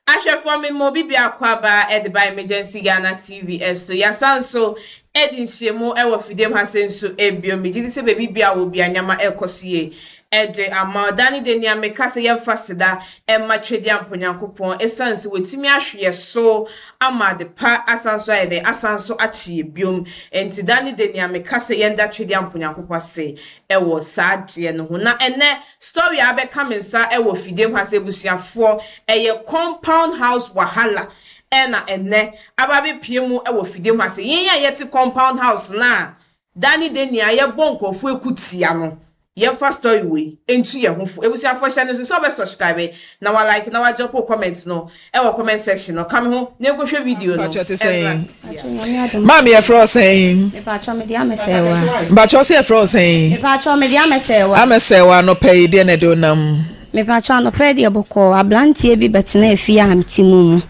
Ahwɛfoɔ me ma obi biako aba de ba Emergency Ghana TV so. Yɛasan nso de nhyiamu wɔ fidiem ha se nso bio. Megye di sɛ baabi biara wɔ bia nneɛma ɛrekɔ so yie de ama wo. Daa ne da nia meka sɛ yɛmfa seda mma Twedeampo Nyankopɔn ɛsiane sɛ watumi ahwe yɛ so ama ade pa asan so ayɛ dɛn asan so akye yɛ biom. Enti daa ne da nia meka sɛ yɛnda Twedeampo Nyankopɔn ase wɔ saa adeɛ no ho. Na ɛnɛ story a abɛka me nsa wɔ fidiem ha sɛ abusuafoɔ ɛyɛ compound house wahala ɛna ɛnɛ aba abɛpue mu wɔ fidiem ha sɛ yɛn a yɛte compound house no a da ne da nyinaa yɛbɔ nkurɔfoɔ akutia no yɛmfa story wei ntu yɛn ho fo. Abusuafoɔ hyɛ no nso sɛ wobɛ subscribe na wa like na wa drop wo comment no wɔ comment section no. Ka me ho na yɛnkɔhwɛ video no Mpakyɛ te sɛn? mmra sia. Maame yɛfrɛ wo sɛn? Mepakyɛw mede Amesɛewa. Mpakyɛ wo se yɛfrɛ wo sɛn? Mepakyɛw mede Amesɛewa. Amesɛewa anɔpa yi deɛ na ɛde wo nam? Mepakyɛw anɔpa yi deɛ bɔkɔɔ abranteɛ bi bɛtenaa fie a mete mu mu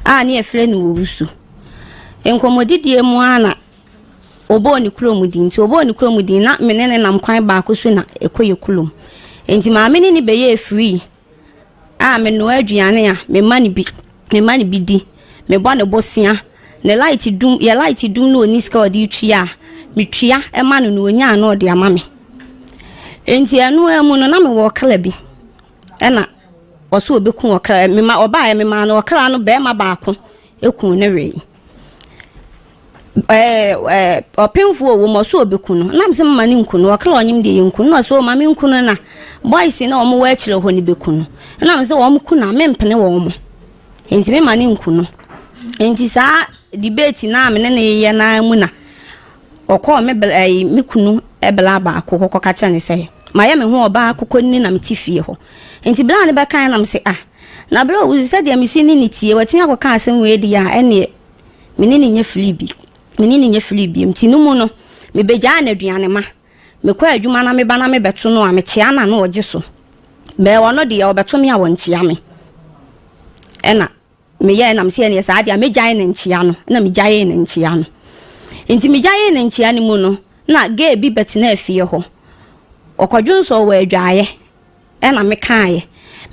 a ne yɛfrɛ no Owusu. Nkɔmmɔdidie mu ara na ɔbɔɔ ne kurom din nti ɔbɔɔ ne kurom din na me ne no nam kwan baako so na ɛkɔ yɛ kurom. Nti maame ne no bɛyɛɛ free. a menoa aduane a, mema no bi, mema no bi di. Mebɔ no bosea. Ne light dum, yɛ light dum na ɔnni sika a ɔde retua a, metua ma no na ɔnya a na ɔde ama me. Nti ɛno ara mu no, na mewɔ ɔkra bi. Ɛna ɔsɛ ɔbɛku ɔkra, mema ɔbaeɛ memaa no ɔkra no barima baako kuu no wee. Ɛɛ ɔpemfoɔ wɔ mu ɔsɛ ɔbɛku no na mesɛ mma no nku no ɔkra ɔnyem deɛ yɛnku no na ɔsɛ ɔma menku no na boys na wɔn wɔ akyire hɔ no bɛku no na mesɛ wɔn ku no a mempene wɔn mo nti mema no nku no nti saa debate na me ne no yɛ naa mu na ɔkɔɔ me bla ɛyi me kunu bla baako hɔ kɔka kyerɛ ne sɛ mayɛ me ho ɔbaa kokonni na mete fie hɔ nti bla no bɛkan na mesɛ ah na bla ɔwusu sɛdeɛ mesi ne ne tie watumi akɔka asɛm wei deɛ a ɛneɛ Me ne no nyɛ firi bi, me ne no nyɛ firi bio. Nti no mu no, mebɛgyaa no aduane ma. Mekɔ adwuma na meba na mebɛto no a, mekyea no a na ɔgye so. Bɛɛ ɔno deɛ ɔbɛto me a ɔnkyea me. Ɛna meyɛɛ na mesɛ ɛneɛ saa deɛ a mɛgyae ne nkyea no. Ɛna megyaee ne nkyea no. Nti megyaee ne nkyea no mu no, na gɛɛ bi bɛtenaa fie hɔ. Ɔkɔdwonsɔɔ wɔ adwaeɛ. Ɛna mekaaeɛ.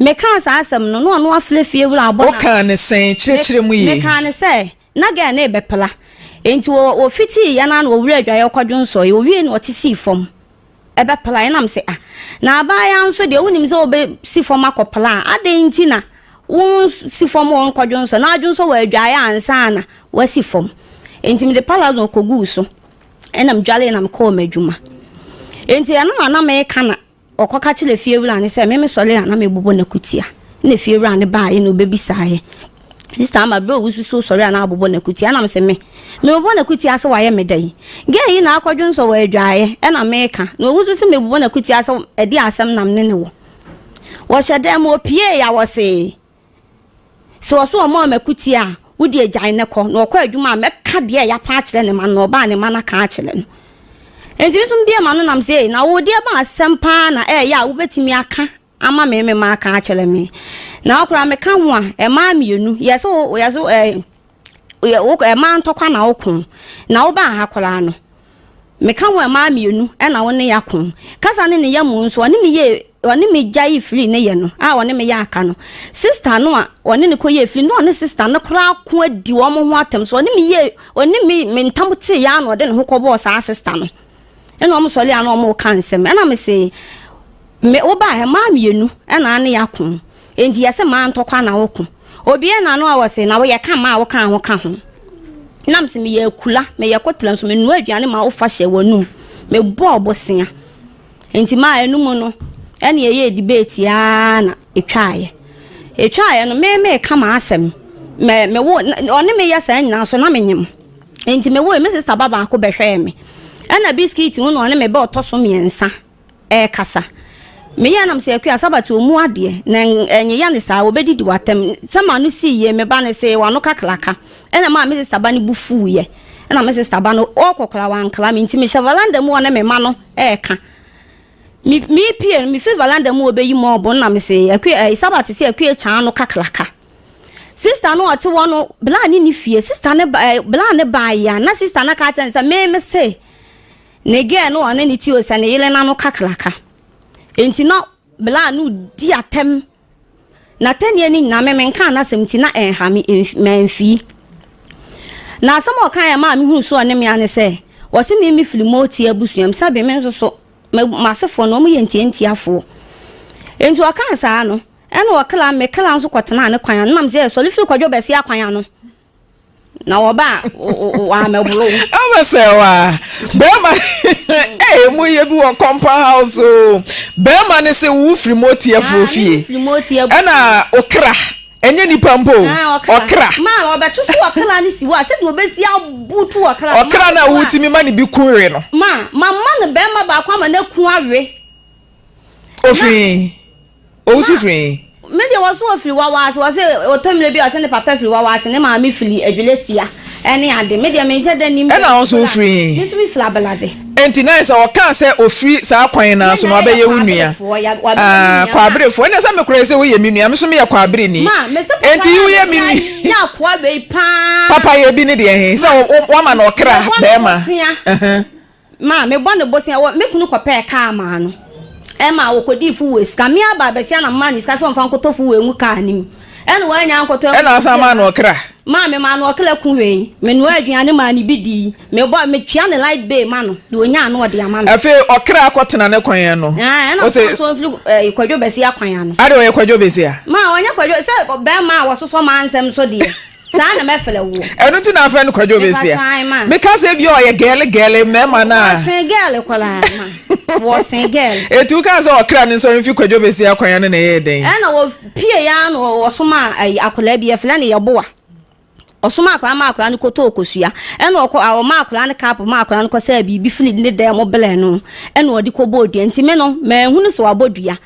Mekaa saa asɛm no, na ɔno afrɛ fiewura abɔ no. Wokaa no sɛn? Kyerɛkyerɛ mu yie. Mekaa no sɛ, na girl no rebɛpra. Enti wɔ, wɔfitiiɛ no ara na wɔwuraa adwaeɛ kɔdwonsɔeɛ. Ɔwiee no ɔte sii fam bɛpraeɛ. Ɛna mese, ah, na abaayewa nso deɛ wonim sɛ wobɛsi fam akɔpra a, adɛn nti na wonsi fam hɔ nkɔdwonsɔ? Na adwonsɔ wɔ adwaeɛ ansa na woasi fam. Enti mede palazon kɔguu so, ɛna medwareeɛ na mekɔɔ m'adwuma. Enti ɛno na na meka na Ɔkɔka kyerɛɛ fiewura no sɛ, Me mesɔre a na mebobɔ n'akutia. Ɛnna fiewura no baeɛ na ɔbɛbisaeɛ, Sista Ama, berɛ a wosusu sɔre a na abobɔ n'akutia? Ɛnna mese, Me, mebobɔ n'akutia sɛ wayɛ me dɛn? Gɛɛ yi na akɔdwonsɔ wɔ adwaeɛ, ɛnna meka, na ɔwusu sɛ mebobɔ n'akutia sɛ ɛdeɛn asɛm na me ne no wɔ? Wɔhyɛ dan mu, ɔpueeɛ a ɔsee, Sɛ ɔso ɔma ɔmakutia a, wo deɛ gyae no kɔ, na ɔkɔ adwuma a, mɛka deɛ yɛapa akyerɛ ne ma no, na ɔba a ne ma no aka akyerɛ no. Enti me nso mebue m'ano nam sɛ, Ei, na wo deɛ ba asɛm paa na ɛyɛ a wobɛtumi aka ama me me ma aka akyerɛ me. Na wo koraa meka ho a, ɛmaa mmienu, yɛ so, yɛ so, ɛɛ, wo ɛmaa ntɔkwa na woko, na wobaa ha koraa no, Meka ho mmaa mmienu na wo ne yɛako. Kasa ne ne yamu nso, ɔne me yɛɛ, ɔne me gyaee firii ne yɛ no a ɔne me yɛ aka no. Sista no a ɔne no kɔyɛɛ firi no, na ɔne sista no koraa ko adi wɔn ho atɛm. So ɔne me yɛɛ, ɔne me, me ntam teeɛ ara na ɔde ne ho kɔbɔɔ saa sista no. Ɛna wɔn sɔre a na wɔn reka nsɛm. Ɛna me se, Me, wo baa ha, mmaa mmienu na ane yɛako. Enti yɛse mmaa ntɔkwa na woko. Obue n'ano a ɔse, na woyɛ ka mmaa a wokaa ho ka ho. Na mese meyɛ akula, meyɛ kotra nso menoa aduane ma wofa hyɛ w'anum. Mebɔɔ bosea. Enti maa ɛno mu no, ɛne ɛyɛɛ debate ara na ɛtwaeɛ. Ɛtwaeɛ no, me meka m'asɛm. Me, me wo, ɔne me yɛ saa nyinaa so na menyem. Enti mewoe, me sista ba baako bɛhwɛɛ me. Ɛna biskit ho na ɔne me bɛ ɔtɔ so mmiɛnsa. rekasa. Meyɛɛ na mesɛ, Akua, Sabat ɔmmu adeɛ, na ɛnyeya no saa, ɔbɛdidi w'atɛm. Sɛ m'ano sii yie, me ba no see w'ano kakraka. Ɛna ɛmaa me sista ba no bo fuiɛ. Ɛna me sista ba no, ɔrekɔ koraa wankra me, nti mehyɛ valanda mu hɔ ne me mma no reka. Me, mepue no, mefiri valanda mu hɔ bɛyi mɔɔbo no na mese, Akua, ɛɛ, Sabat se Akua kyaa ano kakraka. Sista no a ɔte hɔ no, bla ne ne fie, sista no ba, ɛɛ, bla no baeɛ a, na sista no aka akyerɛ no sɛ, me, mese, Ne girl no ɔne ne ti o sɛ ne yere n'ano kakraka nti na bla no di atɛm. N'atɛnnie no nyinaa, me menkaa n'asɛm nti na ɛnha me, mamfii. Na asɛm a ɔkaeɛ a ɛmaa mehunuu sɛ ɔne me ara ne sɛ, ɔse me mefiri Motia abusua mu, sɛbe me nso so, m'asefoɔ no, wɔyɛ ntiantiafoɔ. Enti ɔkaa saa no, ɛna ɔkra, me kra nso kɔtenaa ne kwan ano, nam sɛ sɔre firi Kwadwo Bɛsia kwan ano. Na wɔba a, wɔamɛboro wo. Ama sɛ wa bɛrima ee mu yɛ bi wɔ compound house o bɛrima ne se wo firi mu otiafoɔ fie ɛna okra ɛnyɛ nipa mpo ɔkra. Maa ɔbɛto so ɔkra ne si hɔ a sɛdeɛ ɔbɛsi abutu ɔkra. Ɔkra na wotumi ma ne bi kun we no. Ma ma ma no bɛrima baako ama no aku awe. Ofiri. Owusu firi he? Me deɛ wɔse ɔfiri wawa ase, wɔse ɔtɔ mmerɛ bi a ɔse ne papa firi wawa ase, ne maame firi adwuletia ɛne ade. Me deɛ menhyɛ da nim. Ɛna wo nso wo firi he? Me nso me firi Abelade. Enti na ayɛ sɛ ɔkaa sɛ ɔfiri saa kwan no ara so no wabɛyɛ wo nua. Ah, Kwaberefoɔ. Ɛnna sɛ mekorɛ sɛ woyɛ me nua, me nso meyɛ Kwabereni. Ma, me se papa Enti yɛ woyɛ me nua. Yɛ akoa wei paa. Papa yɛ bi ne deɛ he? Sɛ woama no ɔkra bɛɛma. Mebɔ Ma mebɔ no bosea wɔ me kunu kɔpɛɛ kaa maa no ɛma ɔkɔdii fuel sika me aba abɛsia na memaa no sika sɛ ɔmfa nkɔtɔ fuel ngu kaa no mu ɛna wannya ankɔtɔ Ɛna ɔsan maa no ɔkra. Maa me maa no ɔkra ku wei menoa aduane maa no bi dii mebɔ metua ne light bill ma no deɛ ɔnyaa no ɔde ama me. Afei ɔkra akɔtena ne kwan ano. Ɛɛ ɛna ɔsan so mfiri ɛɛ Kwadwo Basia kwan ano. Ade ɔyɛ Kwadwo Basia? Maa ɔnyɛ Kwadwo sɛ bɛɛma a wɔsosɔ maa nsɛm so deɛ. Saa na mɛfrɛ woɔ. Ɛno nti na afrɛ no Kwadwo Besia. Meka sɛ ebia ɔyɛ gɛɛle gɛɛle mmarima no a. Wɔsen gɛɛle koraa ma. Wɔsen gɛɛle. Eti wokaa sɛ ɔkra no nsɔre mfi Kwadwo Besia kwan ano na ɛyɛɛ dɛn? Ɛna wɔpie ya na wɔsomaa ayi akwadaa bi yɛfrɛ no Yɛboa. Ɔsomaa akwadaa ma akwadaa no kɔtɔɔ kosua. Ɛna ɔkɔ ɔmaa akwadaa no cup ma akwadaa no kɔsɛɛ biribi firi ne dan mu brɛɛ no. Ɛna ɔde kɔbɔɔ dua. Nti me no manhunu sɛ wabɔ dua.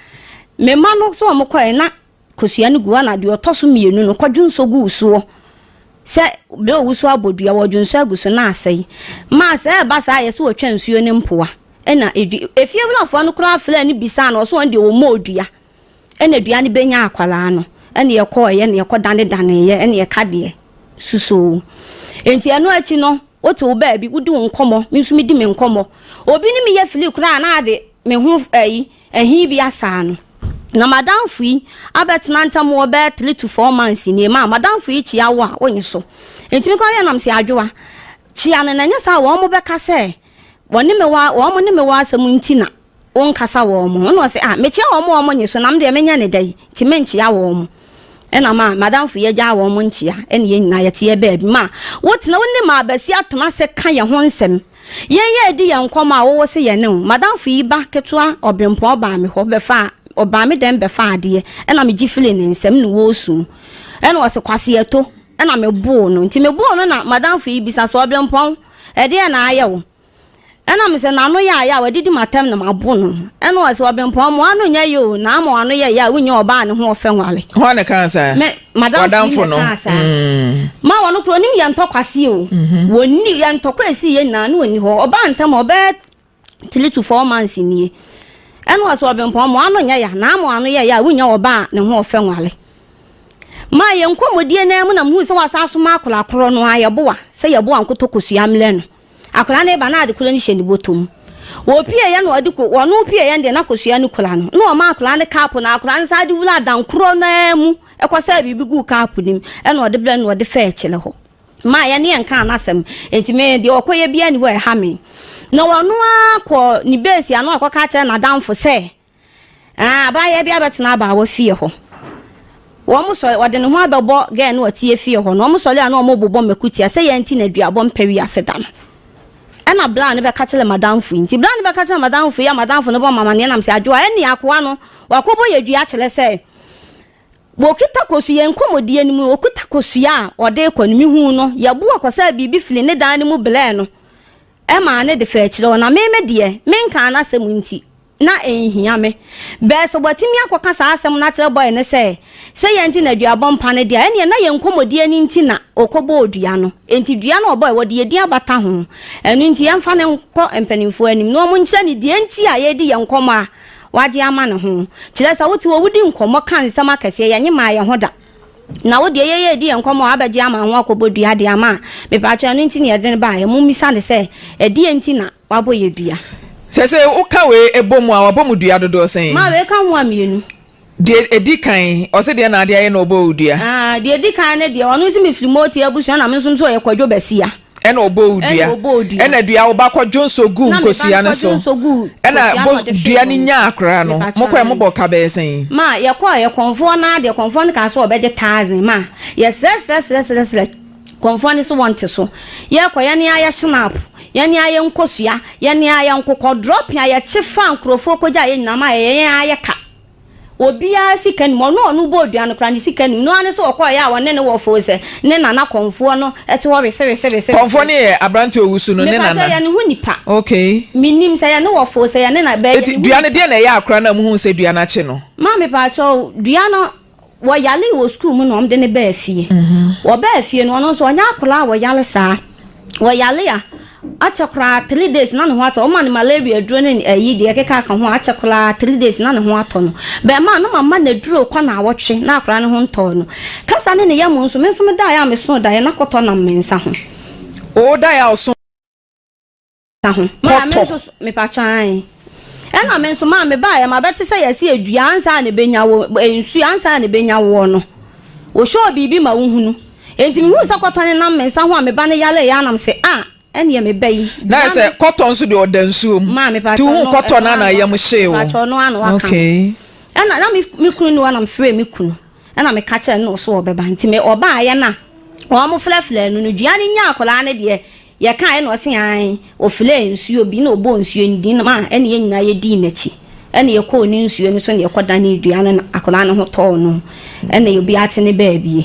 Me mma no sɛ wɔkɔɛ na Kosua no gu hɔ na deɛ ɔtɔ so mmienu no kɔdwonsɔ gu wo soɔ sɛ berɛ a ɔwu so abɔ dua wɔdwonsɔ agu so na asɛe. Ma sɛ ɛba saa a yɛ sɛ wɔtwa nsuo no mpoa na ɛdwi. Efiewurafoɔ no koraa frɛɛ no bisaa no ɔse ɔno deɛ ɔmmɔɔ dua ɛna dua no bɛnya akwadaa no ɛna yɛkɔeɛ na yɛkɔdanedaneeɛ ɛna yɛka deɛ susoo. Enti ɛno akyi no wote wo baabi wodi wo nkɔmmɔ me nso medi me nkɔmmɔ. Obi ne me yɛ fili koraa na ade me ho ayi ahi bi asaa no. Na m'adamfo yi abɛtena ntam wɔ bɛyɛ 3 to 4 months nie. Ma m'adamfo yi kyia wo a, wonnye so. Enti me koraa yɛ nam sɛ Adwoa, kyia no na ɛnyɛ saa a wɔn bɛka sɛ wɔne me wɔ wɔn ne me wɔ asɛm nti na wonkasa wɔn ho. Ɛna ɔse ah, mekyia wɔn a wɔn nye so na me deɛ menyɛ ne dɛn nti menkyia wɔn. Ɛna ma m'adamfo yi agyaa wɔn nkyia ɛne yɛn nyinaa yɛte yɛ baabi. Ma wotena wo ne ma abasi atena ase ka yɛn ho nsɛm. Yɛn yɛ redi yɛn nkɔmmɔ a wowo se yɛne wo. M'adamfo yi ba ketewa ɔberempɔn baa me hɔ bɛfaa ɔbaa me dɛm bɛfaa adeɛ ɛna me gye firii ne nsam ne wɔresu ɛna ɔse Kwasi ɛto ɛna me boo no nti me boo no na m'adamfo yi bisa sɛ ɔberempɔn ɛdeɛn na ayɛ wo ɛna me sɛ n'ano yɛ ayɛ a wadidi m'atɛm na mabo no ɛna ɔse ɔberempɔn mo ano nyɛ yɛ o na ama w'ano yɛ yɛ a wonnya ɔbaa ne ho ɔfɛ nwale. Hwan na ɛkaa saa? Me Madamfo yi na ɛkaa saa. Ma wɔn koraa onim yɛn ntɔkwa se o. Wɔnni yɛn ntɔkwa a esii yɛn nyinaa na ɔnni hɔ. Ɔbaa ntɛm a ɔbɛyɛ 3 to 4 months nie. Ɛna ɔsɛ ɔbempɔn mo ano nyɛ ya na ama ano yɛ ya a wonnya ɔbaa a ne ho ɔfɛ nwale. Ma yɛn nkɔmmɔdie no ara mu na mehuu sɛ wasan asoma akwadaa korɔ no ara yɛboa sɛ yɛboa nkotɔ kosua mmrɛ no. Akwadaa no reba na ade korɔ no hyɛ ne bɔtɔ mu. Wɔpieeɛ na ɔde ko ɔno pieeɛ no deɛ na kosua no kura no. Na ɔma akwadaa no kaapo na akwadaa no san de wura dan korɔ no ara mu kɔsaa biribi guu kaapo no mu ɛna ɔde brɛ no na ɔde faa akyire hɔ. Maa yɛne yɛn kaa n'asɛm. Enti me deɛ ɔkɔyɛ biara nni hɔ a ɛha me. Na ɔno ara kɔ ne base ano akɔka akyerɛ n'adamfo sɛ Ah, abaayewa bi abɛtena abaawa fie hɔ. Wɔn sɔre, ɔde ne ho abɛbɔ girl no a ɔte efie hɔ no. Wɔn sɔre a na wɔn bobɔ mako tia sɛ yɛn nti na aduabɔ mpɛ wiase da no. Ɛna bra no bɛka kyerɛ madamfo yi. Nti bra no bɛka kyerɛ madamfo yi a madamfo no bɔ me amaneɛ nam sɛ adwoa ɛne akoa no wakɔbɔ yɛ dua kyerɛ sɛ wɔkita kosua yɛn nkɔmmɔdie no mu wɔkita kosua a ɔde kɔ no mehuu no yɛboa kɔsɛ biribi firi ne dan no mu brɛɛ no ɛmaa ne de faa akyire hɔ na me me deɛ menkaa n'asɛm nti na ɛnhia me. Bɛɛ sɛ watumi akɔka saa asɛm no akyerɛ bɔe no sɛ, sɛ yɛn nti na duabɔ mpa no deɛ a, ɛnneɛ na yɛn nkɔmmɔdie no nti na ɔkɔbɔɔ dua no. Enti dua no a ɔbɔeɛ, wɔde yɛn din abata ho. Ɛno nti yɛmfa no nkɔ mpanimfoɔ anim na wɔnkyerɛ no deɛ nti a yɛredi yɛn nkɔmmɔ a wagye ama ne ho. Kyerɛ sɛ, wote hɔ, wodi nkɔmmɔ ka nsɛm akɛseɛ, yɛnnye mmaa yɛn ho da. Na wo deɛ yɛyɛ redi yɛn nkɔmmɔ a wabɛgye ama ho akɔbɔ dua de ama a, mepaakyɛw ɛno nti na yɛde no baeɛ. Mommisa no sɛ, ɛdeɛn nti na wabɔ yɛn dua? Sɛsɛɛ woka wei bɔ mu a, wabɔ mu dua dodoɔ sɛn? Ma wei ka ho a mmienu. Deɛ ɛdi kan, ɔse deɛ na adeɛ ayɛ na ɔbɔ wo dua. Ah, deɛ ɛdi kan ne deɛ, ɔno nso mefiri Moti abusua na me nso nso ɔyɛ Kwadwo Basia. Ɛna ɔbɔ wo dua. Ɛna ɔbɔ wo dua. Ɛna dua wo ba kɔdwo nso guu nkosua no so. Ɛna bɔ dua no nyaa akora no. Mokɔɛ mobɔ ka bɛyɛ sɛn? Ma yɛkɔɛ kɔnfoɔ no adeɛ, kɔnfoɔ no kaa sɛ ɔbɛgye thousand ma yɛsrɛsrɛsrɛsrɛsrɛ kɔnfoɔ no sɛ wɔnte so. Yɛkɔ yɛne ayɛ snap, yɛne ayɛ nkosua, yɛne ayɛ nkokɔ drɔpin a yɛkye faa nkurɔfoɔ kɔgya yɛ nyinaa ma yɛyɛ yɛn ayɛ ka. Obiara sika nnim. Ɔno a ɔno bɔɔ dua no koraa ne sika nnim. No ara ne sɛ ɔkɔeɛ a ɔne ne wɔfoo sɛ ne nana kɔmfoɔ no te hɔ wesewesewese. Kɔmfoɔ no yɛ aberanteɛ a ɔwusu no ne Mepakyɛw nana? yɛ ne ho nipa. Okay. Mennim sɛ yɛ ne wɔfoo sɛ yɛ ne na bɛɛ yɛ Enti ne ho dua no nipa. deɛn na ɛyɛ akora no a mohuu sɛ dua no akye no? Ma mepakyɛw dua no wɔyaree wɔ sukuu mu na wɔde no baa fie. Wɔbaa fie no ɔno nso ɔnyɛ akwadaa a wɔyare saa. Ɔyare a, akyɛ koraa 3 days na ne ho atɔ. Wɔma no malaria aduro ne ayi deɛ ɛkeka ka ho a, akyɛ koraa 3 days na ne ho atɔ no. Bɛrima no mama no aduro kɔ naawɔtwe na akwadaa no ho ntɔɔ no. Kasa ne ne yam nso, me nso medaeɛ a mesoo daeɛ na kɔtɔ nam me nsa ho. Wo daeɛ a wosoo ka ho. Maa me Kɔtɔ. nso so mepatwa ae. Ɛna me nso maa me baeɛ mabɛte sɛ yɛse adua ansa na ɛbɛnya wo nsuo ansa na ɛbɛnya woɔ no wɔhyɛɔ biribi ma wohunu. Enti mehuu sɛ kɔtɔ no nam me nsa ho a me ba no yareeɛ a na mese ah ɛneɛ me ba yi Na dua sɛ no kɔtɔ nso deɛ ɔda nsuo mu. maa Nti mepatwa wohuu no kɔtɔ ɛno no a na ano yam hyee wo. mepatwa ɔno ano aka ho. Okay. Ɛna na me me kunu ni hɔ na mefrɛɛ me kunu ɛna meka kyerɛɛ no na ɔso ɔbɛba nti me ɔbaeɛ no a wɔn frɛfrɛɛ no no dua no nyaa akwadaa no deɛ Yɛkaeɛ na ɔse aane, ɔfilɛɛ nsuo bi na ɔbɔɔ nsuo no din ma ɛne yɛn nyinaa yɛdii n'akyi ɛna yɛkɔɔ ne nsuo no so na yɛkɔdanee dua no na akwadaa no ho tɔɔ no ɛna obiara te ne baabie.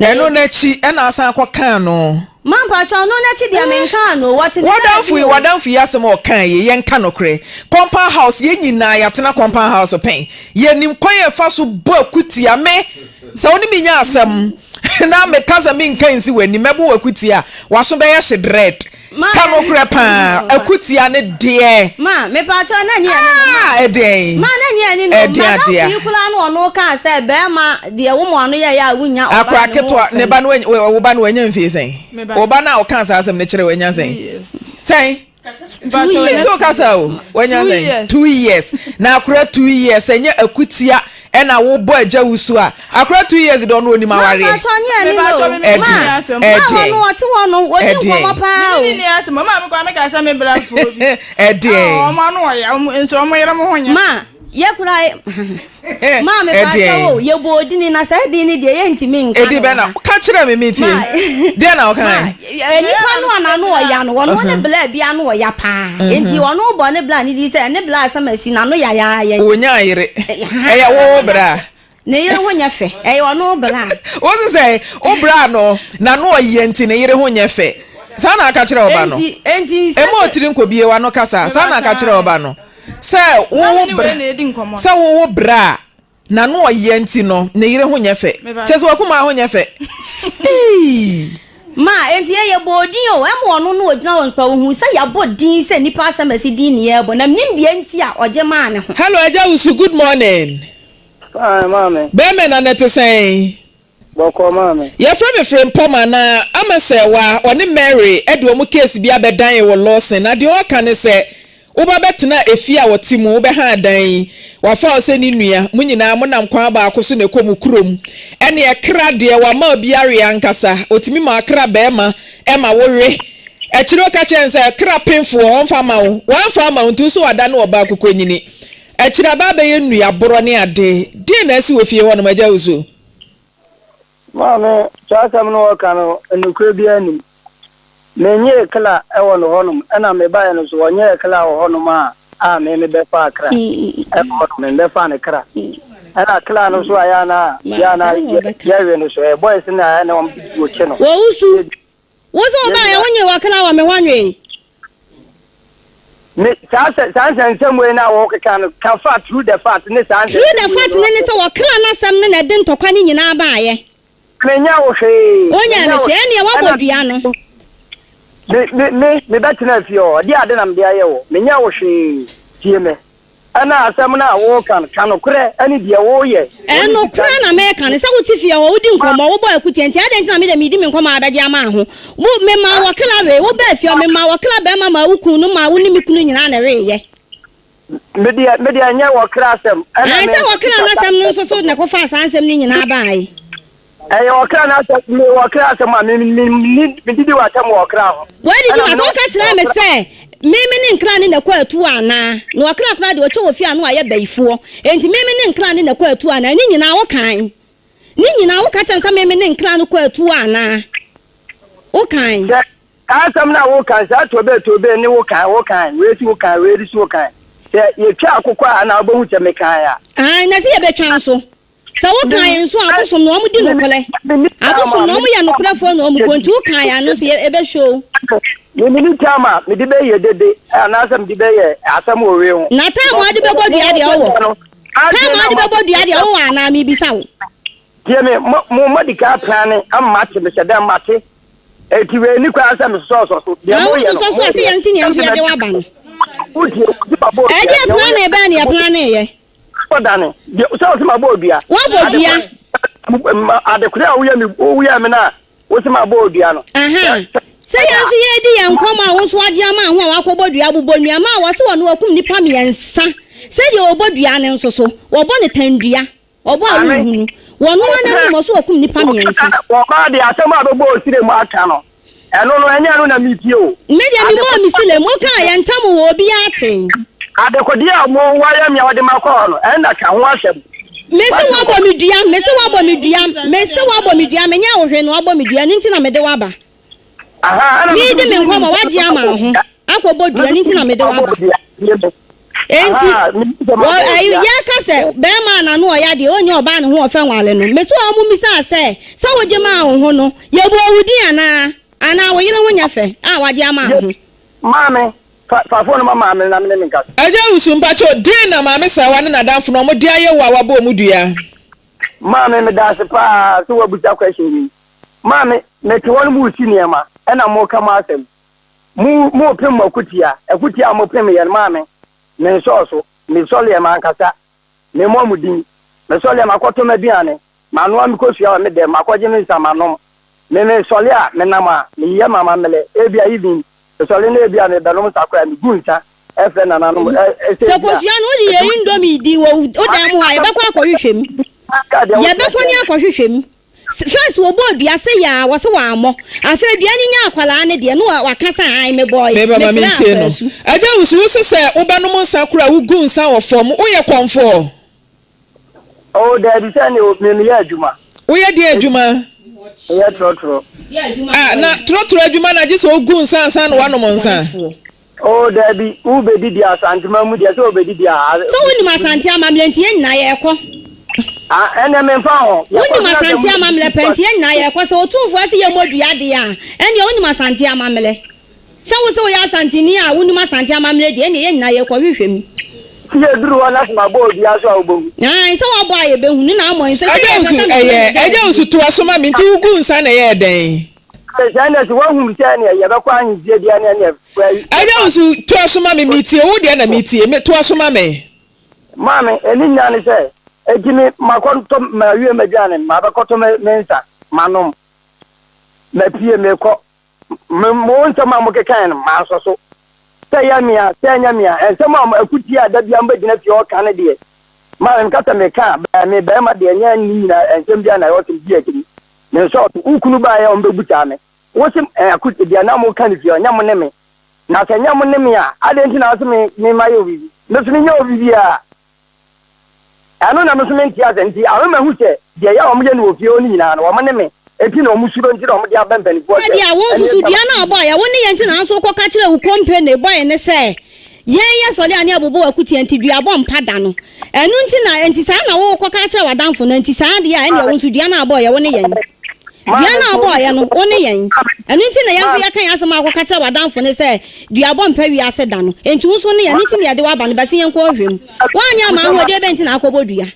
Na Ɛno no akyi ɛna asan akɔkaa no. Ma mpakyɛw ɛno no akyi deɛ menkaa no o, wɔte ne W'adamfo baabi yi o. w'adamfo yi asɛm a ɔkaa yi yɛnka nokorɛ. Compound house yɛn nyinaa yɛatena compound house pɛn. Yɛnim kwan a yɛfa so bɔ akutia. Me Sɛ wo ne me nya asɛm na meka sɛ menka nsi w'anim, mɛbo wo akutia a, w'aso bɛyɛ hye dread. Ka nokorɛ paa, akutia ne deɛ. Ma, mepaakyɛw na nyɛ ɛno no ma. Ah, ɛdeɛn? Ma na nyɛ ɛno no. Ɛdeɛn Madamfo adeɛ? yi koraa no ɔno kaa sɛ bɛrima deɛ wo mo ano yɛyɛ a wonya ɔbaa Akora ne ho ketewa, ɔfɛ ne no. ba no, wo ba no wanya mfie sɛn? Wo ba no a ɔkaa saa asɛm no kyerɛ wanya sɛn? Sɛn? 2 years. Nti kasa o wanya sɛn 2 years na akora 2 years ɛnyɛ akutia ɛna wobɔ agya wusu a akora 2 years de ɔno onim awareɛ. Ɛdi ɛdi ɔte hɔ no wɔdi nkɔmɔ paa o. Ɛdi. Ma yɛ kura maa mi pa kyɛw o yɛ bɔ odini na saa din ni deɛ yɛ ntumi nka no. Edi bɛ na ka kyerɛ mi mi tie deɛ na ɔka yi. Nipa no a n'ano ɔya no wɔn ne bla bi ano ɔya paa nti ɔno bɔ ne bla ne di sɛ ne bla asɛm asi n'ano yayaaya. Wonya ayere ɛyɛ wo bra. Ne yere ho nyɛ fɛ ɛyɛ ɔno bra. Wosi sɛ wo bra no n'ano ɔyɛ nti ne yere ho nyɛ fɛ saa na aka kyerɛ ɔba no. Emu otiri nkobie w'ano kasa saa na aka kyerɛ ɔba no. Sɛ wowo bra sɛ wowo bra a n'ano ɔyɛ nti no ne yere ho nyɛ fɛ. Kyerɛ sɛ w'akumaa ho nyɛ fɛ. Eii. Ma enti yɛ yɛbɔɔ din o, ɛma ɔno no ɔgyina hɔ nso ɔhuu sɛ yɛabɔ din sɛ nnipa asɛm asi din ne yɛrebɔ na menim deɛ nti a ɔgye maa ne ho. Hello Agya Wusu, good morning. Fine maame. Bɛɛma na nɛte sɛn? Bɔkɔɔ maame. Yɛfrɛ me Frimpong anaa Amasɛwa, ɔne Mary de wɔn case bi abɛdan yɛn wɔ Lawson na deɛ ɔreka ne sɛ woba bɛtena efie a ɔte mu, wobɛha dan yi, wafa wo sɛ ne nua, mo nyinaa monam kwan baako so na ɛkɔ mo kurom, ɛneɛ kra deɛ wama obi awe ankasa, ɔtumi ma akra barima ma wowe, akyire woka kyerɛ no sɛ kra pemfoɔ ɔmfa ma wo, wamfa ama wo nti wo so wadane ɔbaa kukonyini, akyire aba abɛyɛ nnuaborɔ ne ade, deɛn na asi wɔ fie hɔnom Agya Wusu? Maame, saa asɛm no wɔka no, nokorɛ biara nnim. Menyee kla wɔ no hɔnom, ɛna mebaeɛ no nso wɔnyɛɛ kla wɔ hɔnom a a me mebɛfaa kra wɔ hɔnom, mebɛfaa ne kra. Ɛna kla no nso a yɛ a na yɛ a na yɛwe no so, ɛyɛ boys no a na wɔn de tuo kye no. Wɔwusu. Wo sɛ wobaeɛ wonyee w'akra wɔ me hɔ nwee. Me saa sɛ saa nsɛnsɛm wei na wɔkeka no ka fact true the fact ne saa True the fact ne ne sɛ wɔkra n'asɛm no na ɛde ntɔkwa no nyinaa baeɛ. Menya wo hwee. Wonyaa me hwee ɛneɛ woabɔ dua no. Me me me mebɛtena fie hɔ ɔde ade na mede ayɛ wɔ menya wo hwee tie me. Ɛna asɛm no a woreka no, ka nokorɛ ne deɛ woreyɛ. Nokorɛ na mereka no, sɛ wote fie hɔ, wodi nkɔmmɔ, wobɔ akutia nti, adɛn nti na me deɛ meredi me nkɔmmɔ a bɛgye ama ho? Wo, memaa wɔkra wee, wobaa fie hɔ, memaa wɔkra barima maa wo kunu no maa wo ne me kunu nyinaa na ɛweeɛ. Me deɛ, me deɛ ɛnyɛ wɔ kra asɛm. Ɛna Ae me sɛ wɔ kra no asɛm no nso so na ɛkɔfaa saa nsɛm no nyinaa baae. Ɛyɛ wɔ kra no asɛm, me wɔ kra asɛm a me me me me didi wɔ atɛm wɔ kra ho. Woadidi Ɛna me w'atɛm, ne woka kyerɛɛ me sɛ me me ne nkra ne na ɛkɔ atuo anaa? Na ɔkra koraa deɛ ɔkyɛ wɔ fie a na wayɛ bayifoɔ. Enti me me ne nkra ne na ɛkɔ atuo anaa? Ne nyinaa wokae. Ne nyinaa woka kyerɛɛ me sɛ me me ne nkra no kɔ atuo anaa? Wokae. Sɛ Saa asɛm no a woka no, saa toobee toobee ne wokan wokan, wei si wokan, wei si wokan. Sɛ yɛtwa akokɔ a na wobɛhu sɛ mekae a. Aane, na sɛ yɛbɛtwa nso. Sɛ wokae nso a, abosom no, wɔn di nokorɛ. Abosom no, wɔn yɛ nokorɛfoɔ na wɔn guo, nti wokae a, no nso yɛ, ɛbɛ show. Menni time a mede bɛyɛ dede anaasɛ mede bɛyɛ asɛm wɔ wei ho. Na time a wode bɛbɔ dua deɛ wowɔ? Time a wode bɛbɔ dua deɛ wowɔ anaa? Mebisa wo. Tie me, mo, mo moadi kan aprane ama mate, mehyɛ dɛn mate. Enti wei nni kwan sɛ mesosɔsosɔ so. Deɛ Na moyɛ no, wososɔ so a, sɛ moyɛ. yɛn nti na yɛn nso yɛde wo aba no. Wotie, wosi mabɔ odua. Ɛdeɛ Deɛ plane woyɛ bɛn na yɛplaneeɛ? Mabɔ dane. Deɛ, sɛ wosi mabɔ odua. Woabɔ Ade dua. koro, ma, ade koro a woyɛ me, woyɛɛ me no a, wosi mabɔ odua no. Aha. Sɛ, sɛ, Sɛ yɛn nso yɛredi yɛn nkɔmmɔ a wo nso agye ama ho a woakɔbɔ dua abobɔ nnua ma a wɔse wɔno wɔkum nnipa mmiɛnsa sɛdeɛ wɔbɔ dua no nso so wɔbɔ no tandua. Ɔbɔ a wonhu no. Wɔno ara n'anom ɔso ɔkum nnipa miɛnsa. Ɔbaa deɛ asɛm a bɛbɔ osire mu aka no, ɛno no, ɛnyɛ ɛno na metie o. Me deɛ mebɔɔ me sile mu, wokaa yɛ ntam wɔ obiara tee. Adekodeɛ a mo wayɛ me a wɔde makɔ hɔ no, ɛnna ka ho asɛm. Mese woabɔ me dua, mese woabɔ me dua, mese woabɔ me dua, menyɛɛ wo hwee na woabɔ me dua, ɛno nti na mede wo aba. Meredi me nkɔmmɔ, woagye ama wo ho akɔbɔ dua, ɛno nti na mede wo aba. Enti, wɔ, ɛyi, yɛka sɛ, bɛrima a n'ano ɔya deɛ, ɔnyɛ ɔbaa ne ho ɔfɛ nwale no. Mese wɔn mo mmisaa sɛ, sɛ wogye maa wo ho no, yɛbɔɔ wo din anaa? Anaa wo yere ho nyɛ fɛ a wagye ama wo ho? Maame, fa, fa phone no ma maame na me ne no nkasa. Agya Owusu, mpakyɛw, den na Maame Saawa ne n'adamfo no wɔde ayɛ wo a wabɔ wɔn dua? Maame, medaase paa sɛ woabusa question wei. Maame, mete hɔ no moresi nneɛma, ɛna moreka mo asɛm. Mo, morepem mo akutia. Akutia a mopem yɛ no, maame, mensɔɔ so. Mesɔreɛ, mankasa. Memmɔ mo din. Mesɔreɛ, makɔtɔ m'aduane. Manoa me kosua wɔ me dɛm. Makɔgye me nsa manom. Me, mesɔre a, menam a, meyɛ m'amammerɛ. Ebia even, mesɔre na ebia merebɛnom nsa koraa a, megu nsa frɛ nananom. Ɛ, ɛ, sɛ Sɛ ebia, kosua no wode yɛ indomie di wɔ wo dan mu hɔ a, yɛbɛkɔ akɔhwehwɛ mu. Yɛbɛkɔ ne akɔhwehwɛ mu. First wɔbɔɔ dua sɛ yaa wɔse wammɔ afei dua no nyaa akwadaa no deɛ no waka sɛ ae mebɔɔe Meba ma mefrɛ mentie no. afaasu. Agya Wusu, wo se sɛ wobɛnom nsa koraa a wogu nsa wɔ fam, woyɛ kɔmfoɔ? Oh, daabi sɛ ne me meyɛ adwuma. Woyɛ deɛn adwuma? Meyɛ trɔtrɔ. Ah, na trɔtrɔ adwuma na gye sɛ wogu nsa ansa na woanom nsa? Oh dabi, wo bɛdidi Asantema mu deɛ sɛ wo bɛdidi a. Sɛ wo nim Asante amammerɛ nti yɛn nyinaa yɛɛkɔ. Ah ɛnneɛ me nfa ho. Wo nim Asante amammerɛ pɛ nti yɛn nyinaa yɛɛkɔ sɛ Otumfoɔ se yɛmmɔ dua deɛ a ɛnneɛ wo nim Asante amammerɛ. Sɛ wo se wo yɛ Asanteni a wo nim Asante amammerɛ deɛ ɛnneɛ yɛn nyinaa yɛɛkɔ hwehwɛ mu. Sɛ yɛduru hɔ na sɛ mabɔ odua so a wobɛhu. Aane sɛ woabɔ a yɛbɛhu no na amɔ nso sɛ Agya yɛpɛ Wusu sɛ nokorɛ ɛyɛ na ɛda Agya adie. Wusu toa so ma me nti wogu nsa na ɛyɛɛ dɛn? Sɛ ɛnɛ sɛ woahunu sɛ ɛneɛ yɛbɛkɔ ahemfie deɛ ne ɛneɛ Agya Wusu, toa so ma me, metie, wo deɛ na metie, me, toa so ma me. Maame, ɛne nyinaa ne sɛ, enti me, makɔtɔ, mawie m'aduane, mabɛkɔtɔ me, me nsa, manom, mapue, mekɔ. Me, mo nsɛm a mokekae no, mansɔ so. Sɛ ɛyɛ me a, sɛ ɛnyɛ me a, nsɛm a akutie a da biara mobɛgyina fie hɔ ka no deɛ, maame, meka sɛ meka a, bɛɛ, me barima deɛ, ɛnyɛ ne nyinaa, nsɛm biara na ɛwɔ sɛ medi akyiri. Mensɔɔ so. Wo kunu baeɛ a ɔmbɛbusaa me. Wo se, eh, Akut, deɛ na moka no fie hɔ, ɛnyɛ mo ne me. Na sɛ ɛnyɛ mo ne me a, adɛn nti na wo se me, me mayɛ wo biribi? Me nso menyɛ wo biribiara. Ɛno na me nso mente ase. Nti ama mahu sɛ deɛ ɛyɛ a wɔyɛ no wɔ fie hɔ no nyinaa no, wɔn ne me. Enti na wɔn suro nti na wɔde aba mpanimfoɔ sɛ, Ebia wo nso ɛne so dua no a ɔbɔeɛ, wo ne yɛn nti nanso wokɔka kyerɛɛ wo kompene bɔe no sɛ, Yɛn yɛ sɔre a ne yɛbobɔ w'akutia nti dua bɔ mpa da no. Ɛno nti na enti saa na wokɔka akyerɛ w'adamfo no, enti saa deɛ a ɛnneɛ wo nso dua no a ɔbɔeɛ, wo ne yɛn. Dua no a ɔbɔeɛ no, wo ne yɛn. Ɛno nti na yɛn nso yɛka yɛn asɛm a wokɔka kyerɛ w'adamfo no sɛ, Dua bɔ mpa wiase da no. Enti wo nso wo ne yɛn, ɛno nti na yɛde wo aba no, bɛse yɛnkɔ nhwɛ mu. Woanyɛ amma ahoɔden bɛn nti na akɔbɔ dua?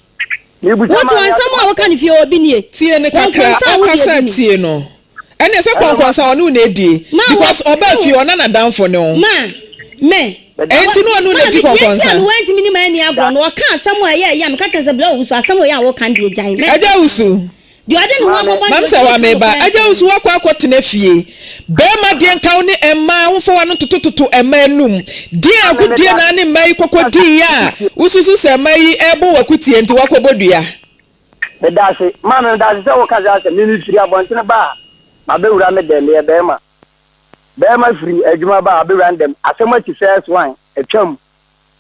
Woto nsɛm a woka no fie obi nie. Tie no kakra Kɔnkɔnsa a wodi ɔkasa ebi ni. tie no ɛneɛ sɛ kɔnkɔnsa ɔne wo na ɛdie Ma wɔ because ɔbaa fie ɔna nadamfo ne wo Ma me ɛnti ne ɔne wo na Ma ɛdi me deɛ nti a kɔnkɔnsa. me wantumi ne m'ani agorɔ no ɔka asɛm a ɛyɛ ɛyɛ a meka kyerɛ no sɛ bla owusu asɛm wei a woka no deɛ gyae mɛnka Agya saa. Owusu. Deɛ ɔde ne ho Maame. akɔbɔ ne Mam sɛ ɔtumi wa ka meba nokorɛ agya nkyerɛ wo so no. woakɔ akɔ tena fie bɛɛma deɛ nka wo ne mmaa wo mfa wano ntotototo mmaa anum deɛn Maame agodie meda na ne mmaa yi kɔkɔ diiɛ a wo susu sɛ mmaa yi ɛɛbɔ wo akutie nti woakɔ bɔ dua. Medase maame medase sɛ woka saa asɛm me mefiri abɔntene ba a mabɛwura me dɛm meyɛ bɛɛma bɛɛma firi adwuma ba a abɛwura ne dɛm asɛm akyi first one atwam